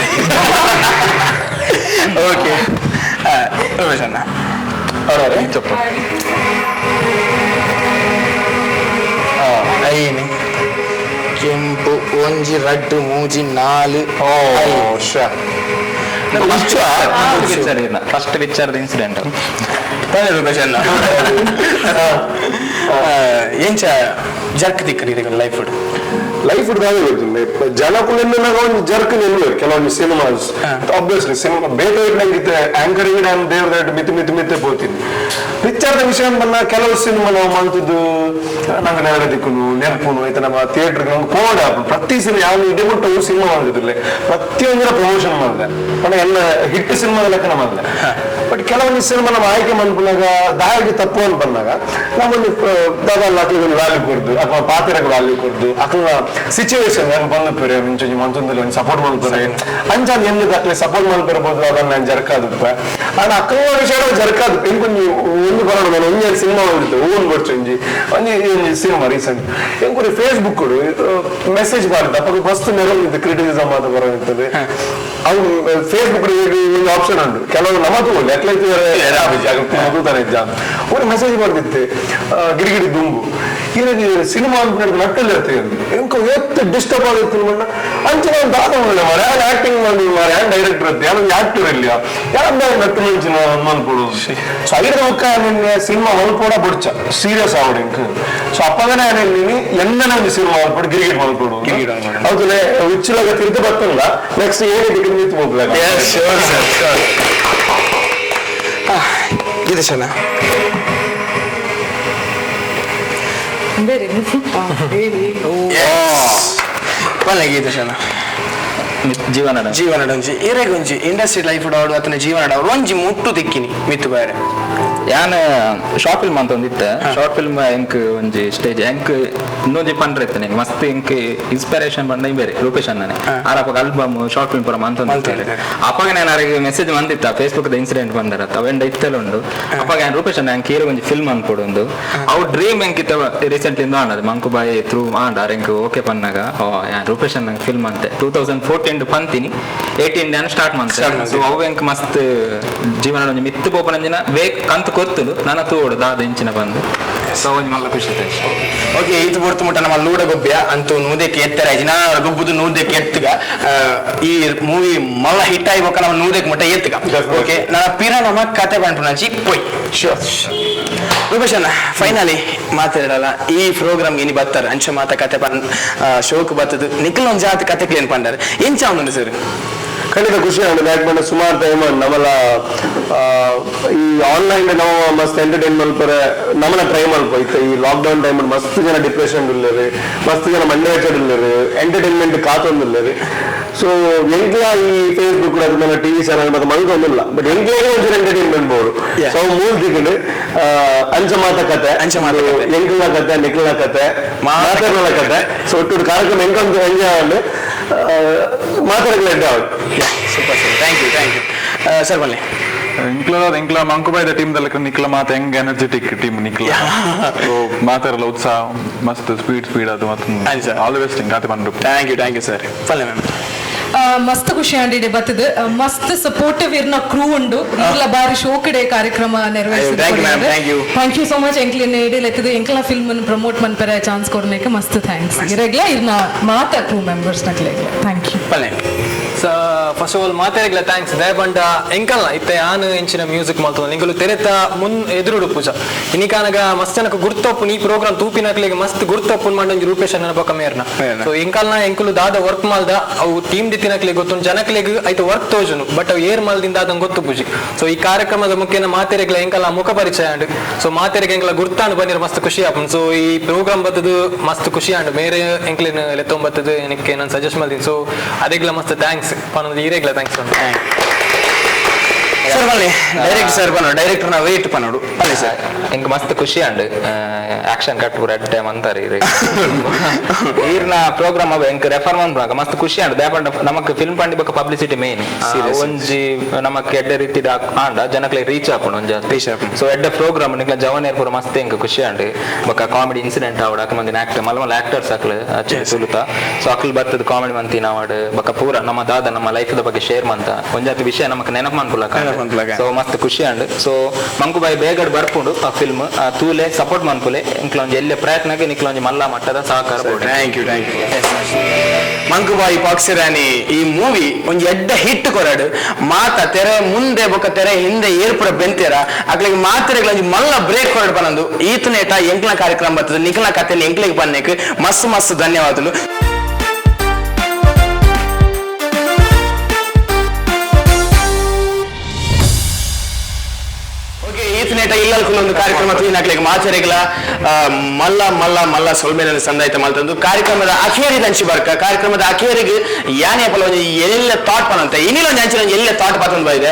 S1: ಓಕೆ ರೂಪೇಶ್ ಅಣ್ಣ ಐನು ಕೆಂಪು 1 2 3 4 5.
S4: ಫಸ್ಟ್ ಪಿಕ್ಚರ್ ಇನ್ಸಿಡೆಂಟ್
S1: ರೂಪೇಶ್ ಅಣ್ಣ ಎಂಚ ಜರ್ಕ್ ತಿಕ್ಕರಿ ಲೈಫ್
S2: ಲೈಫ್ ಜನಕುಲೆಲ್ಲ ಒಂದು ಜರ್ಕ್ ನಿಲ್ವೇರು ಕೆಲವೊಂದು ಸಿನಿಮಾಸ್ ಆಬ್ವಿಯಸ್ಲಿ ಸಿನಿಮಾ ಬೇಟೆ ನಂಗಿತ್ತೆ ಆಂಕರಿಂಗ್ ನಾನು ದೇವ್ರ ಮಿತಿ ಮಿತಿ ಮಿತ್ತೆ ಹೋಗ್ತೀನಿ ಪಿಕ್ಚರ್ದ ವಿಷಯ ಬಂದ ಕೆಲವು ಸಿನಿಮಾ ನಾವು ಮಾಡ್ತಿದ್ದು ನಂಗೆ ನೆರಳೆ ದಿಕ್ಕುನು ನೆನಪುನು ಆಯ್ತಾ ನಮ್ಮ ಥಿಯೇಟರ್ಗೆ ನಮ್ಗೆ ಕೋಡ ಪ್ರತಿ ಸಿನಿಮಾ ಯಾವ ಇದೇ ಬಿಟ್ಟು ಸಿನಿಮಾ ಮಾಡ್ತಿದ್ರಲ್ಲಿ ಪ್ರತಿಯೊಂದರ ಪ್ರಮೋಷನ್ ಮಾಡಿದೆ ಅಂದ್ರೆ ಎಲ್ಲ ಹಿಟ್ ಸಿನಿಮಾದ ಲೆಕ್ಕನ ಮಾಡಿದೆ. ಬಟ್ ಕೆಲವೊಂದು ಸಿನಿಮಾ ನಮ್ಮ ಆಯ್ಕೆ ಬಂದಾಗ ದಾರಿಗೆ ತಪ್ಪು ಅಂತ ಬಂದಾಗ ನಾವೊಂದು ದಾದಾ ಒಂದು ವ್ಯಾಲ್ಯೂ ಕೊಡ್ದು ಅಥವಾ ಪಾತ್ರಕ್ಕೆ ವ್ಯಾಲ್ಯೂ ಕೊಡ್ದು ಅಥವಾ ಸಿಚುವೇಶನ್ ನಾನು ಬಂದು ಮುಂಚೆ ಮಂತೊಂದಲ್ಲಿ ಒಂದು ಸಪೋರ್ಟ್ ಮಾಡ್ತಾರೆ ಅಂಚಾದ ಎಲ್ಲಿ ದಾಖಲೆ ಸಪೋರ್ಟ್ ಮಾಡ್ತಿರ್ಬೋದು ಅದನ್ನ ನಾನು ಜರ್ಕಾದಪ್ಪ ಆಗ ಅಕ್ಕನ ವಿಷಯ ಜರ್ಕಾದ ಇಂಕೊಂಜಿ ಒಂದು ಬರೋಣ ನಾನು ಒಂಜಿ ಸಿನಿಮಾ ಬಂದಿತ್ತು ಹೂವನ್ ಬಡ್ಚು ಒಂಜಿ ಒಂಜಿ ಒಂಜಿ ಸಿನಿಮಾ ರೀಸೆಂಟ್ ಎಂಕುರಿ ಫೇಸ್ಬುಕ್ ಮೆಸೇಜ್ ಮಾಡಿದ್ದ ಅಪ್ಪ ಮಸ್ತ್ ನೆರವು ಕ್ರಿಟಿಸಿಸಮ್ ಅದು ಬರೋದಿರ್ತದೆ ಅವು ಫೇಸ್ಬುಕ್ ಒಂದು ಆಪ್ಷನ್ ಉಂಟು ಕೆಲವು ನಮ್ಮದು ಎಕ್ಲೈತೆ ಒಂದು ಮೆಸೇಜ್ ಬರ್ದಿತ್ತು ಗಿರಿಗಿಡಿ ದುಂಬು ಏನಿದೆ ಸಿನಿಮಾ ಅಂತ ನಟ್ಟಲ್ಲಿ ಇರ್ತೀವಿ ಎಂಕ ಎತ್ತು ಡಿಸ್ಟರ್ಬ್ ಆಗಿತ್ತು ಅಂಚಿನ ಒಂದು ದಾದ ಮಾರೆ ಯಾರು ಆಕ್ಟಿಂಗ್ ಮಾಡಿ ಮಾರೆ ಯಾರು ಡೈರೆಕ್ಟರ್ ಇರ್ತೀವಿ ಯಾರು ಆಕ್ಟರ್ ಇಲ್ಲ ಯಾರು ನಟ್ಟು ಮಂಚಿನ ಮನ್ಪುಡು. ಸೊ ಐದು ಮುಖ ನಿನ್ನೆ ಸಿನಿಮಾ ಮಲ್ಪೋಡ ಬುಡ್ಚ ಸೀರಿಯಸ್ ಆವಡು ಇಂಕ. ಸೊ ಅಪ್ಪಗನೇ ನೀನು ಎನ್ನನ ಒಂದು ಸಿನಿಮಾ ಮಲ್ಪಡು ಗಿರಿಗಿಟ್ ಮಲ್ಪಡು ಹೌದಲ್ಲೇ ಹುಚ್ಚುಲಾಗ ತಿರ್ದು ಬರ್ತಲ್ಲ ನೆಕ್ಸ್ಟ್ ಏನಿದೆ ನಿಂತು ಹೋಗ್ಲಾಗ.
S1: ಇದು ಚೆನ್ನ
S3: ಬೇರೆ
S1: ಪಲ್ಲ ಗೀತೇಶನ
S4: ಜೀವನ
S1: ಜೀವನ ಒಂಜಿ ಇರೆಗೊಂಜಿ ಇಂಡಸ್ಟ್ರಿ ಲೈಫ್ ಡಾಡು ಅತನ ಜೀವನ ಡಾಡು ಒಂಜಿ ಮುಟ್ಟು ತಿಕ್ಕಿನಿ ಮಿತ್ತು ಬೇರೆ.
S4: ಯಾನ್ ಶಾರ್ಟ್ ಫಿಲ್ಮ್ ಅಂತ ಒಂದಿತ್ತೆ. ಶಾರ್ಟ್ ಫಿಲ್ಮ್ ಎಂಕ್ ಒಂಜಿ ಸ್ಟೇಜ್ ಎಂಕ್ ಇನ್ನೊಂಜಿ ಪಂಡ್ರೆ ಇತ್ತೆ ನಂಗೆ ಮಸ್ತ್ ಎಂಕ್ ಇನ್ಸ್ಪಿರೇಷನ್ ಬಂದ ಬೇರೆ ರೂಪೇಶ್ ಅಣ್ಣನೆ. ಆರಪಗ album short film ಪೂರ ಮಂತ್ ಅಪ್ಪಗ ನಾನು ಅರೆಗೆ ಮೆಸೇಜ್ ಬಂದಿತ್ತ ಫೇಸ್ಬುಕ್ ದ ಇನ್ಸಿಡೆಂಟ್ ಬಂದರ ಅವೆಂಡ ಇತ್ತೆಲ್ಲ ಉಂಡು. ಅಪ್ಪಗ ಯಾನ್ ರೂಪೇಶ್ ಅಣ್ಣ ಎಂಕ್ ಹೀರೋ ಒಂಜಿ ಫಿಲ್ಮ್ ಅನ್ಕೊಡೊಂದು ಅವು ಡ್ರೀಮ್ ಎಂಕಿತ್ತ ರೀಸೆಂಟ್ಲಿ ಇಂದ ಆಂಡದು ಮಂಕುಬಾಯಿ ಥ್ರೂ ಆಂಡ ಎಂಕ್ ಓಕೆ ಪನ್ನಾಗ ಯಾನ್ ರೂಪೇಶ್ ಅಣ್ಣ ಫಿಲ್ಮ್ ಅಂತೆ 2014 ಪಂತೀನಿ 18 ನಾನು ಸ್ಟಾರ್ಟ್ ಮಾಡ್ತೇನೆ. ಸೊ ಅವು ಎಂಕ್ ಮಸ್ತ್ ಜೀವನ ಒಂಜಿ ಮಿತ್ತು ಪೋಪನಂಜಿನ ವೇಕ್ ಕಂತು ಕೊತ್ತುಲು ನನ್ನ ತೋಡು ದಾದ ಇಂಚಿನ ಬಂದು ಸೊ ಒಂಜಿ ಮಲ್ಲ ಖುಷಿ
S1: ಓಕೆ ಇದು ಬೊರ್ತು ಮುಟ್ಟ ನಮ್ಮ ಲೂಡ ಗೊಬ್ಬೆ ಅಂತೂ ನೂದಕ್ಕೆ ಎತ್ತರ ಜಿನ ಗೊಬ್ಬುದು ನೂದಕ್ಕೆ ಎತ್ತುಗ ಈ ಮೂವಿ ಮಲ್ಲ ಹಿಟ್ ಆಯ್ಬೊಕ್ಕ ನಮ್ಮ ನೂದಕ್ಕೆ ಮುಟ್ಟ ಎತ್ತುಗ. ಓಕೆ ನನ್ನ ಪಿರ ನಮ್ಮ ಕತೆ ಬಂಟುನಂಚಿ ಪೊಯ್ ಶೋರ್ ರೂಪೇಶ್ ಅಣ್ಣ ಫೈನಲಿ ಮಾತಾಡಲ್ಲ ಈ ಪ್ರೋಗ್ರಾಮ್ ಇನಿ ಬರ್ತಾರೆ ಅಂಚ ಮಾತ ಕತೆ ಪನ್ ಶೋಕ್ ಬರ್ತದೆ ನಿಖಲ್ ಒಂದು ಜಾತಿ ಕತೆ ಕ್ಲೀನ್ ಪಂಡಾರೆ ಎಂಚ ಅವನು ಸರ್?
S2: ಖಂಡಿತ ಖುಷಿ ಆಗುತ್ತೆ. ಯಾಕೆ ಸುಮಾರು ಟೈಮ್ ನಮ್ಮಲ್ಲ ಈ ಆನ್ಲೈನ್ ನಾವು ಮಸ್ತ್ ಎಂಟರ್ಟೈನ್ ಮಲ್ಪರೆ ನಮ್ಮನ್ನ ಟ್ರೈ ಮಲ್ಪ ಇತ್ತು. ಈ ಲಾಕ್ಡೌನ್ ಟೈಮ್ ಮಸ್ತ್ ಜನ ಡಿಪ್ರೆಷನ್ ಇಲ್ಲೇರಿ, ಮಸ್ತ್ ಜನ ಮಂಡೆ ಇಲ್ಲೇರಿ, ಎಂಟರ್ಟೈನ್ಮೆಂಟ್ ಕಾತೊಂದಿಲ್ಲೇರಿ. ಸೊ ಎಂಕ್ಲ ಈ ಫೇಸ್ಬುಕ್ ಅದನ್ನ ಟಿವಿ ಚಾನಲ್ ಮತ್ತೆ ಮಲ್ಕೊಂದಿಲ್ಲ, ಬಟ್ ಎಂಕ್ಲೇಗೆ ಒಂಚೂರು ಎಂಟರ್ಟೈನ್ಮೆಂಟ್ ಬೋರು. ಸೊ ಮೂರು ದಿಕ್ಕುಂಡು ಅಂಚ ಮಾತ ಕತೆ,
S1: ಅಂಚ ಮಾತ ಕತೆ,
S2: ಎಂಕ್ಲ ಕತೆ, ನಿಕ್ಲ ಕತೆ, ಮಾತಾಡಲ ಕತೆ. ಸೊ ಒಟ್ಟು ಕಾರ್ಯಕ್ರಮ ಎಂಕಂತ ಎಂಜಾಯ್ ಆಂಡ್ ಮಾತಾಡಲು ಎಡ್ಡೆ ಆವಡ್.
S1: Super sir, thank you thank you sir. ಬನ್ನಿ
S6: ಎಂಕ್ಲ ಎಂಕ್ಲ ಮಂಕುಬಾಯ್ದ ಟೀಮ್ ದಲ್ಲಕ ನಿಕ್ಲ ಮಾತ ಹೆಂಗ್ ಎನರ್ಜೆಟಿಕ್ ಟೀಮ್ ನಿಕ್ಲ. ಸೊ ಮಾತಾಡಲ್ಲ ಉತ್ಸಾಹ ಮಸ್ತ್ ಸ್ಪೀಡ್ ಸ್ಪೀಡ್ ಅದು ಮತ್ತೆ all the best ಹಿಂಗಾತೆ ಬಂದ್ರು.
S1: Thank you thank you sir. ಪಲ್ಲೆ ಮ್ಯಾಮ್
S3: ಮಸ್ತ್ ಖುಷಿ ಆಂಡಿಡೆ ಬರ್ತದೆ. ಮಸ್ತ್ ಸಪೋರ್ಟಿವ್ ಇರ್ನ ಕ್ರೂ ಉಂಡು. ಇರ್ಲ ಬಾರಿ ಶೋಕಡೆ ಕಾರ್ಯಕ್ರಮ ನೆರವೇರಿಸಿದೆ. Thank you so much. ಎಂಕ್ಲಿನ ಇಡೀ ಎಂಕ್ಲ ಫಿಲ್ಮ್ ಪ್ರಮೋಟ್ ಮನ್ಪೆರೆ ಚಾನ್ಸ್ ಕೊಡ್ನೇಕೆ ಮಸ್ತ್ thanks. ಇರಗ್ಲ ಇರ್ನ ಮಾತ ಕ್ರೂ ಮೆಂಬರ್ಸ್ ನಕ್ಲೆಗ್ಲ thank you.
S1: ಪಲ್ಲೆ
S9: first of all ಮಾತಾಡಿಗ್ಲ thanks ದಯಬಂಡ ಎಂಕಲ್ನ ಇತ್ತೆ ಆನ್ ಎಂಚಿನ ಮ್ಯೂಸಿಕ್ ಮಲ್ತೊಂದು ನಿಂಕುಲು ತೆರೆತ ಮುನ್ ಎದುರುಡು ಪೂಜಾ ಇನಿಕಾನಗ ಮಸ್ತ್ ಜನಕ ಗುರ್ತಪ್ಪು ಈ ಪ್ರೋಗ್ರಾಮ್ ತೂಪಿನಕ್ಲೆಗ್ ಮಸ್ತ್ ಗುರ್ತಪ್ಪು ಮಂಡೊಂಜಿ ರೂಪೇಶ್ ಅಣ್ಣನ ಬೊಕ್ಕ ಮೇರ್ನ. ಸೊ ಎಂಕಲ್ನ ಎಂಕುಲು ದಾದ ವರ್ಕ್ ಮಾಲ್ದ ಅವು ಟೀಮ್ ದಿತ್ತಿನಕ್ಲೆಗ್ ಗೊತ್ತುಂಡು, ಜನಕ್ಲೆಗ್ ಐತ ವರ್ಕ್ ತೋಜುನು ಬಟ್ ಅವು ಏರ್ ಮಾಲ್ದಿಂದ ಅದನ್ನ ಗೊತ್ತು ಪೂಜಿ. ಸೊ ಈ ಕಾರ್ಯಕ್ರಮದ ಮುಖ್ಯನ ಮಾತೆರೆಗ್ಲ ಎಂಕಲ್ನ ಮುಖ ಪರಿಚಯ ಅಂಡ್ ಸೊ ಮಾತೆರೆಗ್ ಎಂಕಲ ಗುರ್ತಾಂಡ್ ಬಂದಿರ ಮಸ್ತ್ ಖುಷಿ ಆಪುಂಡು. ಸೊ ಈ ಪ್ರೋಗ್ರಾಮ್ ಬತ್ತದು ಮಸ್ತ್ ಖುಷಿ ಆಂಡ್ ಮೇರೆ ಎಂಕ್ಲೆನ್ ಲೆತ್ತೊಂಬತ್ತದು ಏನಕ್ಕೆ ನಾನು ಸಜೆಸ್ಟ್ ಮಲ್ದಿನಿ. ಸೊ ಅದೆಗ್ಲ ಮಸ್ತ್ thanks ಪನ್ನೊಂದು ಈರೆಗ್ಲ thanks
S1: sir. ಬನ್ನಿ ಡೈರೆಕ್ಟ್ ಸರ್ ಬನ್ನೋಡು, ಡೈರೆಕ್ಟರ್ ನಾವು ವೇಟ್ ಪನ್ನೋಡು. ಬನ್ನಿ ಸರ್.
S4: ಎಂಕ್ ಮಸ್ತ್ ಖುಷಿ and action cut ಪೂರ ಎಡ್ಡೆ ಅಂತಾರೆ ಈರ್ನ ಪ್ರೋಗ್ರಾಮ್ ಅವ ಎಂಕ್ ರೆಫರ್ ಮನ್ಪುನಾಗ ಮಸ್ತ್ ಖುಷಿ ಅಂಡ್ ದಾಪಂಡ ನಮಕ್ ಫಿಲ್ಮ್ ಪಂಡಿ ಬೊಕ್ಕ ಪಬ್ಲಿಸಿಟಿ ಮೇನ್ ಒಂಜಿ ನಮಕ್ ಎಡ್ಡೆ ರೀತಿ ಆಂಡ ಜನಕ್ಲೆ ರೀಚ್ ಆಪುಂಡು ಒಂಜಿ
S1: ರೀಚ್ ಆಪುಂಡು.
S4: ಸೊ ಎಡ್ಡೆ ಪ್ರೋಗ್ರಾಮ್ ನಿಕ್ಲ ಜವನೇರ್ ಪೂರ ಮಸ್ತ್ ಎಂಕ್ ಖುಷಿ ಅಂಡ್ ಬೊಕ್ಕ ಕಾಮಿಡಿ ಇನ್ಸಿಡೆಂಟ್ ಆವಡ್ ಅಕ ಮಂದಿನ ಆಕ್ಟರ್ ಮಲ್ಲ ಮಲ್ಲ ಆಕ್ಟರ್ಸ್ ಅಕ್ಲು ಸುಲುತ. ಸೊ ಅಕ್ಲು ಬರ್ತದ ಕಾಮಿಡಿ ಮಂತಿನ ಆವಡ್ ಬೊಕ್ಕ ಪೂರ ನಮ್ಮ ದಾದ ನಮ್ಮ ಲೈಫ್ ದ ಬಗ್ಗೆ ಶೇರ್ ಮಂತ ಒಂಜಾತಿ ವಿಷಯ ನಮಕ್ ನೆನಪು ಮನ್ಪುಲಕ. ಸೊ ಮಸ್ತ್ ಖುಷಿ ಅಂಡ್ ಸೊ ಮಂಕುಬಾಯಿ ಬೇಗಡ್ ಬರ್ಪುಂಡು ಆ ಫಿಲ್ಮ್ ತೂಲೆ ಸಪೋರ್ಟ್ ಮನ್ಪುಲೆ ಎಂಕ್ಲ ಒಂಜಿ ಎಲ್ಲೆ ಪ್ರಯತ್ನಕ್ಕೆ ನಿಕ್ಲ ಒಂಜಿ ಮಲ್ಲ ಮಟ್ಟದ ಸಹಕಾರ.
S1: Thank you thank you. Mankubai Foxy Rani ಈ ಮೂವಿ ಒಂಜಿ ಎಡ್ಡ ಹಿಟ್ ಕೊರಡು ಮಾತ ತೆರೆ ಮುಂದೆ ಬೊಕ್ಕ ತೆರೆ ಹಿಂದೆ ಏರ್ಪುರ ಬೆಂತೇರ ಅಕ್ಲಿಗೆ ಮಾತೆರೆಗ್ಲ ಒಂಜಿ ಮಲ್ಲ ಬ್ರೇಕ್ ಕೊರಡು ಪನೊಂದು ಈತನೇಟ ಎಂಕ್ಲ ಕಾರ್ಯಕ್ರಮ ಬರ್ತದೆ ನಿಕ್ಲ ಕಥೆಯಲ್ಲಿ ಎಂಕ್ಲಿಗೆ ಬನ್ನೇಕ್ ಮಸ್ತ್ ಮಸ್ತ್ ಧನ್ಯವಾದಗಳು. ಇಲ್ಲಲ್ಕೊಂದೊಂದು ಕಾರ್ಯಕ್ರಮ ತೂಯಿನಾಕ್ಲೆಗ್ ಮಾಚರೆಗ್ಲ ಮಲ್ಲ ಮಲ್ಲ ಮಲ್ಲ ಸೊಲ್ಮೇಲೆ ಸಂದಾಯ್ತ ಮಲ್ತಂದು ಕಾರ್ಯಕ್ರಮದ ಅಖೇರಿ ದಂಚಿ ಬರ್ಕ ಕಾರ್ಯಕ್ರಮದ ಅಖೇರಿಗೆ ಯಾನೇ ಪಲ ಒಂಜಿ ಎಲ್ಲ ಥಾಟ್ ಪನಂತ ಇನ್ನಿಲ್ಲ ಒಂಜಿ ಅಂಚಿನ ಎಲ್ಲ ಥಾಟ್ ಪತಂದು ಬೈದೆ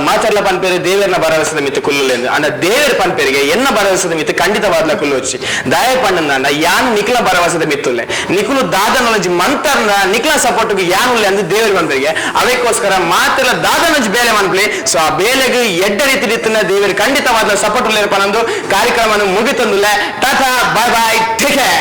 S1: ಮಾಚರ್ಲ ಪನ್ಪೇರು ದೇವೇರ್ನ ಭರವಸೆದ ಮಿತ್ತು ಕುಲ್ಲುಲೆಂದು ಅಂಡ ದೇವೇರ್ ಪನ್ಪೇರಿಗೆ ಎನ್ನ ಭರವಸೆದ ಮಿತ್ತು ಖಂಡಿತವಾದ್ಲ ಕುಲ್ಲುಚ್ಚಿ ದಾಯ ಪಣ್ಣಂದ ಯಾನ್ ನಿಕ್ಲ ಭರವಸೆದ ಮಿತ್ತುಲ್ಲೆ ನಿಕುಲು ದಾದನೊಂಜಿ ಮಂತರ್ನ ನಿಕ್ಲ ಸಪೋರ್ಟ್ಗೆ ಯಾನುಲ್ಲೆ ಅಂದು ದೇವೇರ್ ಪನ್ಪೇರಿಗೆ ಅದಕ್ಕೋಸ್ಕರ ಮಾತ್ರ ದಾದನೊಂಜಿ ಬೇಲೆ ಮನ್ಪಲಿ. ಸೊ ಆ ಬೇಲೆಗೆ ಎಡ್ಡ ರೀತಿ ರೀತಿನ ದೇವೇರ್ ಖಂಡಿತವಾದ ಸಪೋರ್ಟ್ ಪನಂದು ಕಾರ್ಯಕ್ರಮವನ್ನು ಮುಗಿತಂದುಲ್ಲ. Tata bye bye, take care.